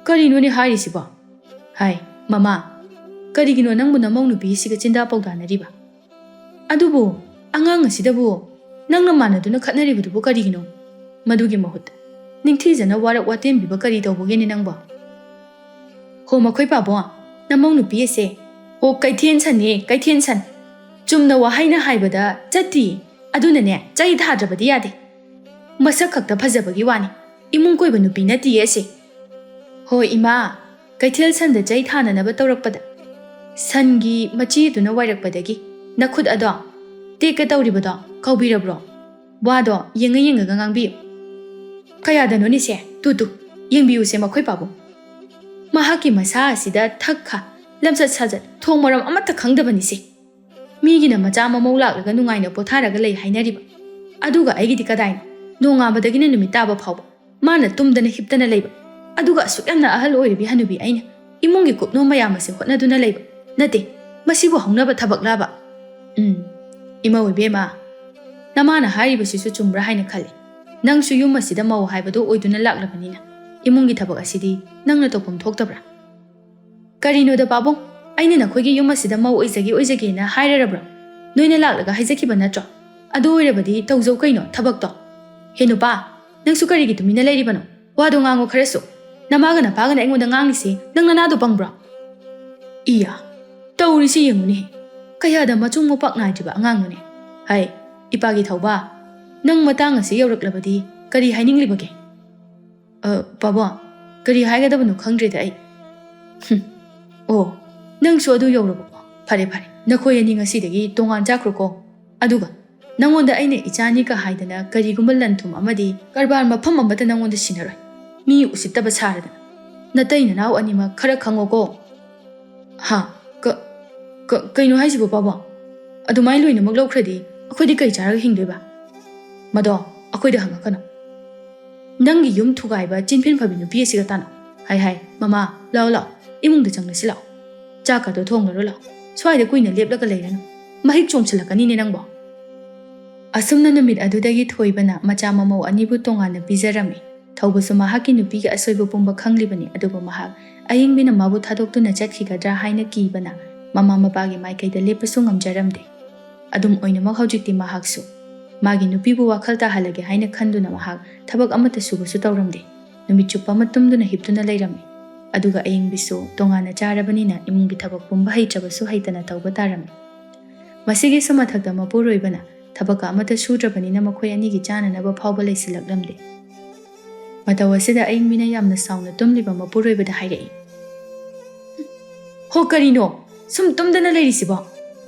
ꯀꯔꯤꯅꯣꯅꯦ ꯍꯥꯏꯔꯤꯁꯤꯕꯣ? ꯍꯥꯏ, ꯃꯃꯥ, ꯀꯔꯤꯒꯤꯅꯣ ꯅꯪꯕꯨ ꯅꯃꯧ ꯅꯨꯄꯤꯁꯤꯒ ꯆꯤꯟꯗꯥ ꯄꯥꯎꯗꯥꯅꯔꯤꯕ? ꯑꯗꯨꯕꯨ ꯑꯉꯥꯡ ꯑꯁꯤꯗꯕꯨ ꯅꯪꯅ ꯃꯥꯟꯅꯗꯨꯅ ꯈꯠꯅꯔꯤꯕꯗꯨꯕꯨ ꯀꯔꯤꯒꯤꯅꯣ? ꯃꯗꯨꯒꯤ ꯃꯍꯨꯠꯇ ꯅꯤꯡꯊꯤꯖꯅ ꯋꯥꯔꯛ ꯋꯥꯇꯦꯝꯕꯤꯕ ꯀꯔꯤ ꯇꯧꯕꯒꯤꯅꯤ ꯅꯪꯕꯣ? ꯍꯣ ꯃꯈꯣꯏ ꯄꯥꯕꯣ, ꯅꯃꯧ ꯅꯨꯄꯤ ꯑꯁꯦ, ꯍꯣ ꯀꯩꯊꯦꯟ ꯁꯟꯅꯦ, ꯀꯩꯊꯦꯟ ꯁꯟ꯫ ꯆꯨꯝꯅ ꯋꯥꯍꯩꯅ ꯍꯥꯏꯕꯗ ꯆꯠꯇꯤꯌꯦ꯫ ꯑꯗꯨꯅꯅꯦ, ꯆꯩ ꯊꯥꯗ꯭ꯔꯕꯗꯤ ꯌꯥꯗꯦ꯫ ꯃꯁꯛ ꯈꯛꯇ ꯐꯖꯕꯒꯤ ꯋꯥꯅꯤ꯫ ꯏꯃꯨꯡ ꯀꯣꯏꯕ ꯅꯨꯄꯤ ꯅꯠꯇꯤꯌꯦ ꯑꯁꯦ꯫ ꯍꯣꯏ ꯏꯃꯥ, ꯀꯩꯊꯦꯜ ꯁꯟꯗ ꯆꯩ ꯊꯥꯅꯅꯕ ꯇꯧꯔꯛꯄꯗ ꯁꯟꯒꯤ ꯃꯆꯤꯗꯨꯅ ꯋꯥꯏꯔꯛꯄꯗꯒꯤ ꯅꯈꯨꯠ ꯑꯗꯣ ꯇꯦꯛꯀ ꯇꯧꯔꯤꯕꯗꯣ ꯀꯥꯎꯕꯤꯔꯕ꯭ꯔꯣ? ꯋꯥꯗꯣ ꯌꯦꯡꯉ ꯌꯦꯡꯉꯒ ꯉꯥꯡꯕꯤꯌꯨ꯫ ꯀꯌꯥꯗꯅꯣꯅꯦꯁꯦ? ꯇꯨ ꯇꯨ, ꯌꯦꯡꯕꯤꯌꯨꯁꯦ ꯃꯈꯣꯏ ꯄꯥꯕꯨꯡ꯫ ꯃꯍꯥꯛꯀꯤ ꯃꯁꯥ ꯑꯁꯤꯗ ꯊꯛ ꯈꯥ, ꯂꯝꯆꯠ ꯁꯥꯖꯠ, ꯊꯣꯡ ꯃꯔꯝ ꯑꯃꯠꯇ ꯈꯪꯗꯕꯅꯤꯁꯦ꯫ ꯃꯤꯒꯤꯅ ꯃꯆꯥ ꯃꯃꯧ ꯂꯥꯛꯂꯒ ꯅꯨꯡꯉꯥꯏꯅ ꯄꯣꯊꯥꯔꯒ ꯂꯩ ꯍꯥꯏꯅꯔꯤꯕ, ꯑꯗꯨꯒ ꯑꯩꯒꯤꯗꯤ ꯀꯗꯥꯏꯅꯣ? ꯅꯣꯡꯉꯥꯟꯕꯗꯒꯤꯅ ꯅꯨꯃꯤꯠ ꯇꯥꯕ ꯐꯥꯎꯕ ꯃꯥꯅ ꯇꯨꯝꯗꯅ ꯍꯤꯞꯇꯅ ꯂꯩꯕ, ꯑꯗꯨꯒ ꯑꯁꯨꯛ ꯌꯥꯝꯅ ꯑꯍꯜ ꯑꯣꯏꯔꯕꯤ ꯍꯅꯨꯕꯤ ꯑꯩꯅ ꯏꯃꯨꯡꯒꯤ ꯀꯨꯞꯅꯣꯝ ꯃꯌꯥꯝ ꯑꯁꯤ ꯍꯣꯠꯅꯗꯨꯅ ꯂꯩꯕ꯫ ꯅꯠꯇꯦ, ꯃꯁꯤꯕꯨ ꯍꯧꯅꯕ ꯊꯕꯛꯂꯕ? ꯎꯝ, ꯏꯃꯧ ꯏꯕꯦꯝꯃ, ꯅꯃꯥꯅ ꯍꯥꯏꯔꯤꯕꯁꯤꯁꯨ ꯆꯨꯝꯕ꯭ꯔꯥ ꯍꯥꯏꯅ ꯈꯜꯂꯤ꯫ ꯅꯪꯁꯨ ꯌꯨꯝ ꯑꯁꯤꯗ ꯃꯧ ꯍꯥꯏꯕꯗꯨ ꯑꯣꯏꯗꯨꯅ ꯂꯥꯛꯂꯕꯅꯤꯅ, ꯏꯃꯨꯡꯒꯤ ꯊꯕꯛ ꯑꯁꯤꯗꯤ ꯅꯪꯅ ꯇꯧꯐꯝ ꯊꯣꯛꯇꯕ꯭ꯔꯥ? ꯀꯔꯤꯅꯣꯗ ꯄꯥꯕꯨꯡ, ꯑꯩꯅ ꯅꯈꯣꯏꯒꯤ ꯌꯨꯝ ꯑꯁꯤꯗ ꯃꯧ ꯑꯣꯏꯖꯒꯦ ꯑꯣꯏꯖꯒꯦꯅ ꯍꯥꯏꯔꯔꯕ꯭ꯔꯣ? ꯅꯣꯏꯅ ꯂꯥꯛꯂꯒ ꯍꯥꯏꯖꯈꯤꯕ ꯅꯠꯇ꯭ꯔꯣ? ꯑꯗꯨ ꯑꯣꯏꯔꯕꯗꯤ ꯇꯧꯖꯧ ꯀꯩꯅꯣ ꯊꯕꯛꯇꯣ꯫ ꯍꯦ ꯅꯨꯄꯥ, ꯅꯪꯁꯨ ꯀꯔꯤꯒꯤ ꯇꯨꯃꯤꯟꯅ ꯂꯩꯔꯤꯕꯅꯣ? ꯋꯥꯗꯣ ꯉꯥꯡꯉꯣ ꯈꯔꯁꯨ꯫ ꯅꯃꯥꯒ ꯅꯄꯥꯒꯅ ꯑꯩꯉꯣꯟꯗ ꯉꯥꯡꯂꯤꯁꯤ ꯅꯪ ꯅꯅꯥꯗꯣ ꯄꯪꯕ꯭ꯔꯣ? ꯏꯌꯥ, ꯇꯧꯔꯤꯁꯤ ꯌꯦꯡꯉꯨꯅꯦ꯫ ꯀꯌꯥꯗ ꯃꯆꯨꯡ ꯃꯄꯥꯛ ꯅꯥꯏꯗ꯭ꯔꯤꯕ ꯑꯉꯥꯡꯅꯣꯅꯦ꯫ ꯍꯥꯏ, ꯏꯄꯥꯒꯤ ꯊꯧꯕ, ꯅꯪ ꯃꯇꯥꯡ ꯑꯁꯤ ꯌꯧꯔꯛꯂꯕꯗꯤ ꯀꯔꯤ ꯍꯥꯏꯅꯤꯡꯂꯤꯕꯒꯦ? ꯑ, ꯄꯥꯕꯨꯡ, ꯀꯔꯤ ꯍꯥꯏꯒꯗꯕꯅꯣ ꯈꯪꯗ꯭ꯔꯦꯗ ꯑꯩ꯫ ꯍꯨꯝ꯫ ꯑꯣ, ꯅꯪꯁꯨ ꯑꯗꯨ ꯌꯧꯔꯕꯣ? ꯐꯔꯦ, ꯐꯔꯦ꯫ ꯅꯈꯣꯏ ꯑꯅꯤ ꯉꯁꯤꯗꯒꯤ ꯇꯣꯉꯥꯟ ꯆꯥꯈ꯭ꯔꯣꯀꯣ꯫ ꯑꯗꯨꯒ ꯅꯪꯉꯣꯟꯗ ꯑꯩꯅ ꯏꯆꯥꯅꯤꯒ ꯍꯥꯏꯗꯅ ꯀꯔꯤꯒꯨꯝꯕ ꯂꯟ ꯊꯨꯝ ꯑꯃꯗꯤ ꯀꯔꯕꯥꯔ ꯃꯐꯝ ꯑꯃꯗ ꯅꯪꯉꯣꯟꯗ ꯁꯤꯟꯅꯔꯣꯏ꯫ ꯃꯤ ꯎꯁꯤꯠꯇꯕ ꯁꯥꯔꯗꯅ꯫ ꯅꯇꯩ ꯅꯅꯥꯎ ꯑꯅꯤꯃꯛ ꯈꯔ ꯈꯪꯉꯣꯀꯣ꯫ ꯍꯥ? ꯀ-, ꯀ-, ꯀꯩꯅꯣ ꯍꯥꯏꯁꯤꯕꯣ, ꯄꯥꯕꯨꯡ? ꯑꯗꯨꯃꯥꯏꯅ ꯂꯣꯏꯅꯃꯛ ꯂꯧꯈ꯭ꯔꯗꯤ ꯑꯩꯈꯣꯏꯗꯤ ꯀꯩ ꯆꯥꯔꯒ ꯍꯤꯡꯗꯣꯏꯕ? ꯃꯗꯣ ꯑꯩꯈꯣꯏꯗ ꯍꯪꯉꯛꯀꯅꯨ꯫ ꯅꯪꯒꯤ ꯌꯨꯝ ꯊꯨꯒꯥꯏꯕ ꯆꯤꯟꯐꯤꯟ ꯐꯕꯤ ꯅꯨꯄꯤ ꯑꯁꯤꯒ ꯇꯥꯅꯧ꯫ ꯍꯥꯏ ꯍꯥꯏ, ꯃꯃꯥ, ꯂꯥꯛꯑꯣ ꯂꯥꯛꯑꯣ, ꯏꯃꯨꯡꯗ ꯆꯪꯂꯁꯤ ꯂꯥꯛꯑꯣ꯫ ꯆꯥꯛꯀꯗꯣ ꯊꯣꯡꯂꯔꯣ ꯂꯥꯛꯑꯣ꯫ ꯁ꯭ꯋꯥꯏꯗ ꯀꯨꯏꯅ ꯂꯦꯞꯂꯒ ꯂꯩꯔꯅꯨ꯫ ꯃꯍꯤꯛ ꯆꯣꯝꯁꯤꯜꯂꯛꯀꯅꯤꯅꯦ ꯅꯪꯕꯣ꯫ ꯑꯁꯨꯝꯅ ꯅꯨꯃꯤꯠ ꯑꯗꯨꯗꯒꯤ ꯊꯣꯏꯕꯅ ꯃꯆꯥ ꯃꯃꯧ ꯑꯅꯤꯕꯨ ꯇꯣꯉꯥꯟꯅ ꯄꯤꯖꯔꯝꯃꯤ꯫ ꯊꯧꯕꯁꯨ ꯃꯍꯥꯛꯀꯤ ꯅꯨꯄꯤꯒꯤ ꯑꯁꯣꯏꯕ ꯄꯨꯝꯕ ꯈꯪꯂꯤꯕꯅꯤ, ꯑꯗꯨꯕꯨ ꯃꯍꯥꯛ ꯑꯏꯪꯕꯤꯅ ꯃꯥꯕꯨ ꯊꯥꯗꯣꯛꯇꯨꯅ ꯆꯠꯈꯤꯒꯗ꯭ꯔꯥ ꯍꯥꯏꯅ ꯀꯤꯕꯅ ꯃꯃꯥ ꯃꯄꯥꯒꯤ ꯃꯥꯏꯀꯩꯗ ꯂꯦꯞꯄꯁꯨ ꯉꯝꯖꯔꯝꯗꯦ꯫ ꯑꯗꯨꯝ ꯑꯣꯏꯅꯃꯛ ꯍꯧꯖꯤꯛꯇꯤ ꯃꯍꯥꯛꯁꯨ ꯃꯥꯒꯤ ꯅꯨꯄꯤꯕꯨ ꯋꯥꯈꯜ ꯇꯥꯍꯜꯂꯒꯦ ꯍꯥꯏꯅ ꯈꯟꯗꯨꯅ ꯃꯍꯥꯛ ꯊꯕꯛ ꯑꯃꯠꯇ ꯁꯨꯕꯁꯨ ꯇꯧꯔꯝꯗꯦ꯫ ꯅꯨꯃꯤꯠ ꯆꯨꯞꯄ ꯑꯃ ꯇꯨꯝꯗꯨꯅ ꯍꯤꯞꯇꯨꯅ ꯂꯩꯔꯝꯃꯤ꯫ ꯑꯗꯨꯒ ꯑꯏꯪꯕꯤꯁꯨ ꯇꯣꯉꯥꯟꯅ ꯆꯥꯔꯕꯅꯤꯅ ꯏꯃꯨꯡꯒꯤ ꯊꯕꯛ ꯄꯨꯝꯕ ꯍꯩꯇ꯭ꯔꯕꯁꯨ ꯍꯩꯇꯅ ꯇꯧꯕ ꯇꯥꯔꯝꯃꯤ꯫ ꯃꯁꯤꯒꯤꯁꯨ ꯃꯊꯛꯇ ꯃꯄꯨꯔꯣꯏꯕꯅ ꯊꯕꯛꯀ ꯑꯃꯠꯇ ꯁꯨꯗ꯭ꯔꯕꯅꯤꯅ ꯃꯈꯣꯏ ꯑꯅꯤꯒꯤ ꯆꯥꯅꯅꯕ ꯐꯥꯎꯕ ꯂꯩꯁꯤꯜꯂꯛꯂꯝꯗꯦ꯫ ꯃꯇꯧ ꯑꯁꯤꯗ ꯑꯏꯪꯕꯤꯅ ꯌꯥꯝꯅ ꯁꯥꯎꯅ ꯇꯨꯝꯂꯤꯕ ꯃꯄꯨꯔꯣꯏꯕꯗ ꯍꯥꯏꯔꯛꯏ, "ꯍꯣ, ꯀꯔꯤꯅꯣ ꯁꯨꯝ ꯇꯨꯝꯗꯅ ꯂꯩꯔꯤꯁꯤꯕꯣ?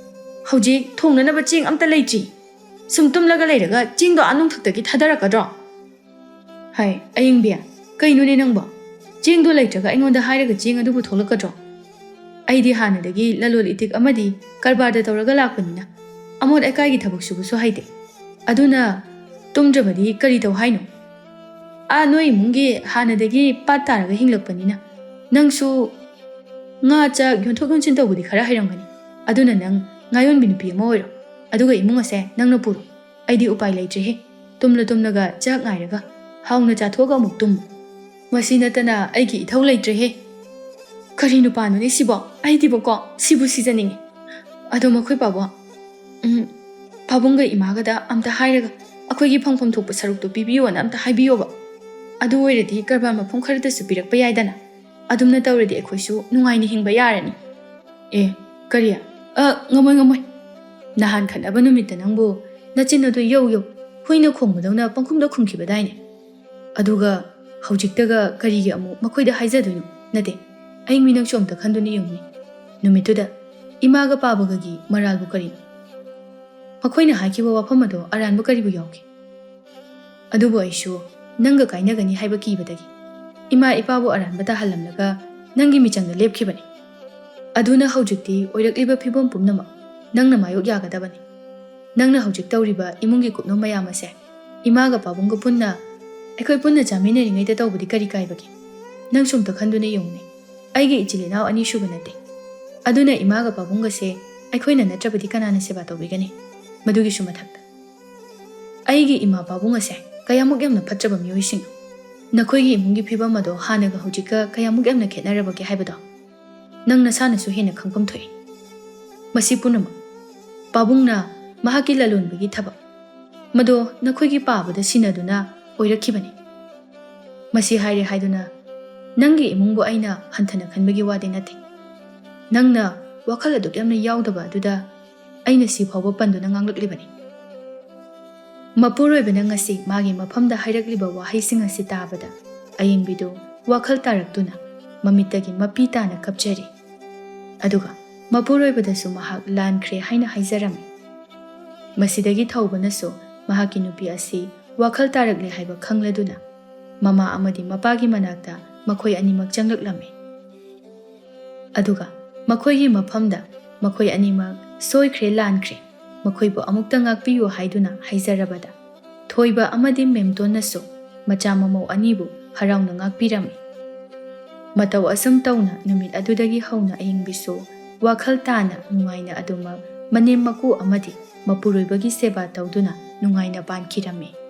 ꯍꯧꯖꯤꯛ ꯊꯣꯡꯅꯅꯕ ꯆꯦꯡ ꯑꯝꯇ ꯂꯩꯇ꯭ꯔꯤ꯫ ꯁꯨꯝ ꯇꯨꯝꯂꯒ ꯂꯩꯔꯒ ꯆꯦꯡꯗꯣ ꯑꯥ ꯅꯨꯡꯊꯛꯇꯒꯤ ꯊꯥꯗꯔꯛꯀꯗ꯭ꯔꯣ?" ꯍꯥꯏ, "ꯑꯌꯤꯡꯕꯤ, ꯀꯩꯅꯣꯅꯦ ꯅꯪꯕꯣ? ꯆꯦꯡꯗꯣ ꯂꯩꯇ꯭ꯔꯒ ꯑꯩꯉꯣꯟꯗ ꯍꯥꯏꯔꯒ ꯆꯦꯡ ꯑꯗꯨꯕꯨ ꯊꯣꯛꯂꯛꯀꯗ꯭ꯔꯣ? ꯑꯩꯗꯤ ꯍꯥꯟꯅꯗꯒꯤ ꯂꯂꯣꯜ ꯏꯇꯤꯛ ꯑꯃꯗꯤ ꯀꯔꯕꯥꯔꯗ ꯇꯧꯔꯒ ꯂꯥꯛꯄꯅꯤꯅ ꯑꯃꯣꯠ ꯑꯀꯥꯏꯒꯤ ꯊꯕꯛ ꯁꯨꯕꯁꯨ ꯍꯩꯇꯦ꯫ ꯑꯗꯨꯅ" ꯇꯨꯝꯗ꯭ꯔꯕꯗꯤ ꯀꯔꯤ ꯇꯧ ꯍꯥꯏꯅꯣ? ꯑꯥ, ꯅꯣꯏ ꯏꯃꯨꯡꯒꯤ ꯍꯥꯟꯅꯗꯒꯤ ꯄꯥꯠ ꯇꯥꯔꯒ ꯍꯤꯡꯂꯛꯄꯅꯤꯅ ꯅꯪꯁꯨ ꯉꯥ ꯆꯥꯛ ꯌꯣꯟꯊꯣꯛ ꯌꯣꯟꯁꯤꯟ ꯇꯧꯕꯗꯤ ꯈꯔ ꯍꯩꯔꯝꯒꯅꯤ꯫ ꯑꯗꯨꯅ ꯅꯪ ꯉꯥ ꯌꯣꯟꯕꯤ ꯅꯨꯄꯤ ꯑꯃ ꯑꯣꯏꯔꯣ, ꯑꯗꯨꯒ ꯏꯃꯨꯡ ꯑꯁꯦ ꯅꯪꯅ ꯄꯨꯔꯣ꯫ ꯑꯩꯗꯤ ꯎꯄꯥꯏ ꯂꯩꯇ꯭ꯔꯦꯍꯦ꯫ ꯇꯨꯝꯂ ꯇꯨꯝꯂꯒ ꯆꯥꯛ ꯉꯥꯏꯔꯒ ꯍꯥꯎꯅ ꯆꯥꯊꯣꯛꯑꯒ ꯑꯃꯨꯛ ꯇꯨꯝꯃꯨ꯫ ꯃꯁꯤ ꯅꯠꯇꯅ ꯑꯩꯒꯤ ꯏꯊꯧ ꯂꯩꯇ꯭ꯔꯦꯍꯦ꯫ ꯀꯔꯤ ꯅꯨꯄꯥꯅꯣꯅꯦ ꯁꯤꯕꯣ? ꯑꯩꯗꯤꯕꯀꯣ ꯁꯤꯕꯨ ꯁꯤꯖꯅꯤꯡꯉꯤ꯫ ꯑꯗꯣ ꯃꯈꯣꯏ ꯄꯥꯕꯨꯡ, ꯎꯝ, ꯄꯥꯕꯨꯡꯒ ꯏꯃꯥꯒꯗ ꯑꯝꯇ ꯍꯥꯏꯔꯒ ꯑꯩꯈꯣꯏꯒꯤ ꯐꯪꯐꯝ ꯊꯣꯛꯄ ꯁꯔꯨꯛꯇꯣ ꯄꯤꯕꯤꯌꯣꯅ ꯑꯝꯇ ꯍꯥꯏꯕꯤꯌꯣꯕ꯫ ꯑꯗꯨ ꯑꯣꯏꯔꯗꯤ ꯀꯔꯕꯥꯔ ꯃꯐꯝ ꯈꯔꯗꯁꯨ ꯄꯤꯔꯛꯄ ꯌꯥꯏꯗꯅ꯫ ꯑꯗꯨꯝꯅ ꯇꯧꯔꯗꯤ ꯑꯩꯈꯣꯏꯁꯨ ꯅꯨꯡꯉꯥꯏꯅ ꯍꯤꯡꯕ ꯌꯥꯔꯅꯤ꯫ ꯑꯦ, ꯀꯔꯤ? ꯑ, ꯉꯝꯃꯣꯏ, ꯉꯝꯃꯣꯏ꯫ ꯅꯍꯥꯟ ꯈꯠꯅꯕ ꯅꯨꯃꯤꯠꯇ ꯅꯪꯕꯨ ꯅꯆꯤꯟ ꯑꯗꯨ ꯌꯧ ꯌꯧ ꯍꯨꯏꯅ ꯈꯣꯡꯕꯗꯧꯅ ꯄꯪꯈꯨꯝꯗ ꯈꯨꯝꯈꯤꯕꯗꯥꯏꯅꯦ? ꯑꯗꯨꯒ ꯍꯧꯖꯤꯛꯇꯒ ꯀꯔꯤꯒꯤ ꯑꯃꯨꯛ ꯃꯈꯣꯏꯗ ꯍꯥꯏꯖꯗꯣꯏꯅꯣ? ꯅꯠꯇꯦ, ꯑꯩ ꯃꯤ ꯅꯪꯁꯨ ꯑꯝꯇ ꯈꯟꯗꯨꯅ ꯌꯦꯡꯉꯨꯅꯦ꯫ ꯅꯨꯃꯤꯠꯇꯨꯗ ꯏꯃꯥꯒ ꯄꯥꯕꯒꯒꯤ ꯃꯔꯥꯜꯕꯨ ꯀꯔꯤꯅꯣ? ꯃꯈꯣꯏꯅ ꯍꯥꯏꯈꯤꯕ ꯋꯥꯐꯝ ꯑꯗꯣ ꯑꯔꯥꯟꯕ ꯀꯔꯤꯕꯨ ꯌꯥꯎꯒꯦ? ꯑꯗꯨꯕꯨ ꯑꯩꯁꯨ ꯅꯪꯒ ꯀꯥꯏꯅꯒꯅꯤ ꯍꯥꯏꯕ ꯀꯤꯕꯗꯒꯤ ꯏꯃꯥ ꯏꯄꯥꯕꯨ ꯑꯔꯥꯟꯕ ꯇꯥꯍꯜꯂꯝꯂꯒ ꯅꯪꯒꯤ ꯃꯤꯆꯪꯗ ꯂꯦꯞꯈꯤꯕꯅꯤ꯫ ꯑꯗꯨꯅ ꯍꯧꯖꯤꯛꯇꯤ ꯑꯣꯏꯔꯛꯂꯤꯕ ꯐꯤꯕꯝ ꯄꯨꯝꯅꯃꯛ ꯅꯪꯅ ꯃꯥꯌꯣꯛ ꯌꯥꯒꯗꯕꯅꯤ꯫ ꯅꯪꯅ ꯍꯧꯖꯤꯛ ꯇꯧꯔꯤꯕ ꯏꯃꯨꯡꯒꯤ ꯀꯨꯞꯅꯣꯝ ꯃꯌꯥꯝ ꯑꯁꯦ ꯏꯃꯥꯒ ꯄꯥꯕꯨꯡꯒ ꯄꯨꯟꯅ, ꯑꯩꯈꯣꯏ ꯄꯨꯟꯅ ꯆꯥꯃꯤꯟꯅꯔꯤꯉꯩꯗ ꯇꯧꯕꯗꯤ ꯀꯔꯤ ꯀꯥꯏꯕꯒꯦ? ꯅꯪꯁꯨ ꯑꯝꯇ ꯈꯟꯗꯨꯅ ꯌꯦꯡꯉꯨꯅꯦ꯫ ꯑꯩꯒꯤ ꯏꯆꯤꯜ ꯏꯅꯥꯎ ꯑꯅꯤ ꯁꯨꯕ ꯅꯠꯇꯦ꯫ ꯑꯗꯨꯅ ꯏꯃꯥꯒ ꯄꯥꯕꯨꯡꯒꯁꯦ ꯑꯩꯈꯣꯏꯅ ꯅꯠꯇ꯭ꯔꯕꯗꯤ ꯀꯅꯥꯅ ꯁꯦꯕꯥ ꯇꯧꯕꯤꯒꯅꯤ? ꯃꯗꯨꯒꯤꯁꯨ ꯃꯊꯛꯇ ꯑꯩꯒꯤ ꯏꯃꯥ ꯄꯥꯕꯨꯡ ꯑꯁꯦ ꯀꯌꯥꯃꯨꯛ ꯌꯥꯝꯅ ꯐꯠꯇ꯭ꯔꯕ ꯃꯤꯑꯣꯏꯁꯤꯡꯅꯣ꯫ ꯅꯈꯣꯏꯒꯤ ꯏꯃꯨꯡꯒꯤ ꯐꯤꯕꯝ ꯑꯗꯣ ꯍꯥꯟꯅꯒ ꯍꯧꯖꯤꯛꯀ ꯀꯌꯥꯃꯨꯛ ꯌꯥꯝꯅ ꯈꯦꯠꯅꯔꯕꯒꯦ ꯍꯥꯏꯕꯗꯣ ꯅꯪ ꯅꯁꯥꯅꯁꯨ ꯍꯦꯟꯅ ꯈꯪꯐꯝ ꯊꯣꯛꯏ꯫ ꯃꯁꯤ ꯄꯨꯝꯅꯃꯛ ꯄꯥꯕꯨꯡꯅ ꯃꯍꯥꯛꯀꯤ ꯂꯂꯣꯟꯕꯒꯤ ꯊꯕꯛ, ꯃꯗꯣ ꯅꯈꯣꯏꯒꯤ ꯄꯥꯕꯗ ꯁꯤꯟꯅꯗꯨꯅ ꯑꯣꯏꯔꯛꯈꯤꯕꯅꯤ꯫ ꯃꯁꯤ ꯍꯥꯏꯔꯦ ꯍꯥꯏꯗꯨꯅ ꯅꯪꯒꯤ ꯏꯃꯨꯡꯕꯨ ꯑꯩꯅ ꯍꯟꯊꯅ ꯈꯟꯕꯒꯤ ꯋꯥꯗꯤ ꯅꯠꯇꯦ꯫ ꯅꯪꯅ ꯋꯥꯈꯜ ꯑꯗꯨꯛ ꯌꯥꯝꯅ ꯌꯥꯎꯗꯕ ꯑꯗꯨꯗ ꯑꯩꯅ ꯁꯤ ꯐꯥꯎꯕ ꯄꯟꯗꯨꯅ ꯉꯥꯡꯂꯛꯂꯤꯕꯅꯤ꯫ ꯃꯄꯨꯔꯣꯏꯕꯅ ꯉꯁꯤ ꯃꯥꯒꯤ ꯃꯐꯝꯗ ꯍꯥꯏꯔꯛꯂꯤꯕ ꯋꯥꯍꯩꯁꯤꯡ ꯑꯁꯤ ꯇꯥꯕꯗ ꯑꯌꯦꯡꯕꯤꯗꯨ ꯋꯥꯈꯜ ꯇꯥꯔꯛꯇꯨꯅ ꯃꯃꯤꯠꯇꯒꯤ ꯃꯄꯤ ꯇꯥꯅ ꯀꯞꯆꯔꯤ꯫ ꯑꯗꯨꯒ ꯃꯄꯨꯔꯣꯏꯕꯗꯁꯨ ꯃꯍꯥꯛ ꯂꯥꯟꯈ꯭ꯔꯦ ꯍꯥꯏꯅ ꯍꯥꯏꯖꯔꯝꯃꯤ꯫ ꯃꯁꯤꯗꯒꯤ ꯊꯧꯕꯅꯁꯨ ꯃꯍꯥꯛꯀꯤ ꯅꯨꯄꯤ ꯑꯁꯤ ꯋꯥꯈꯜ ꯇꯥꯔꯛꯂꯦ ꯍꯥꯏꯕ ꯈꯪꯂꯗꯨꯅ ꯃꯃꯥ ꯑꯃꯗꯤ ꯃꯄꯥꯒꯤ ꯃꯅꯥꯛꯇ ꯃꯈꯣꯏ ꯑꯅꯤꯃꯛ ꯆꯪꯂꯛꯂꯝꯃꯤ꯫ ꯑꯗꯨꯒ ꯃꯈꯣꯏꯒꯤ ꯃꯐꯝꯗ ꯃꯈꯣꯏ ꯑꯅꯤꯃꯛ ꯁꯣꯏꯈ꯭ꯔꯦ, ꯂꯥꯟꯈ꯭ꯔꯦ, ꯃꯈꯣꯏꯕꯨ ꯑꯃꯨꯛꯇ ꯉꯥꯛꯄꯤꯌꯨ ꯍꯥꯏꯗꯨꯅ ꯍꯥꯏꯖꯔꯕꯗ ꯊꯣꯏꯕ ꯑꯃꯗꯤ ꯃꯦꯝꯇꯣꯟꯅꯁꯨ ꯃꯆꯥ ꯃꯃꯧ ꯑꯅꯤꯕꯨ ꯍꯔꯥꯎꯅ ꯉꯥꯛꯄꯤꯔꯝꯃꯤ꯫ ꯃꯇꯧ ꯑꯁꯨꯝ ꯇꯧꯅ ꯅꯨꯃꯤꯠ ꯑꯗꯨꯗꯒꯤ ꯍꯧꯅ ꯑꯌꯤꯡꯕꯤꯁꯨ ꯋꯥꯈꯜ ꯇꯥꯅ ꯅꯨꯡꯉꯥꯏꯅ ꯑꯗꯨꯃꯛ ꯃꯅꯦꯝ ꯃꯀꯨ ꯑꯃꯗꯤ ꯃꯄꯨꯔꯣꯏꯕꯒꯤ ꯁꯦꯕꯥ ꯇꯧꯗꯨꯅ ꯅꯨꯡꯉꯥꯏꯅ ꯄꯥꯟꯈꯤꯔꯝꯃꯤ꯫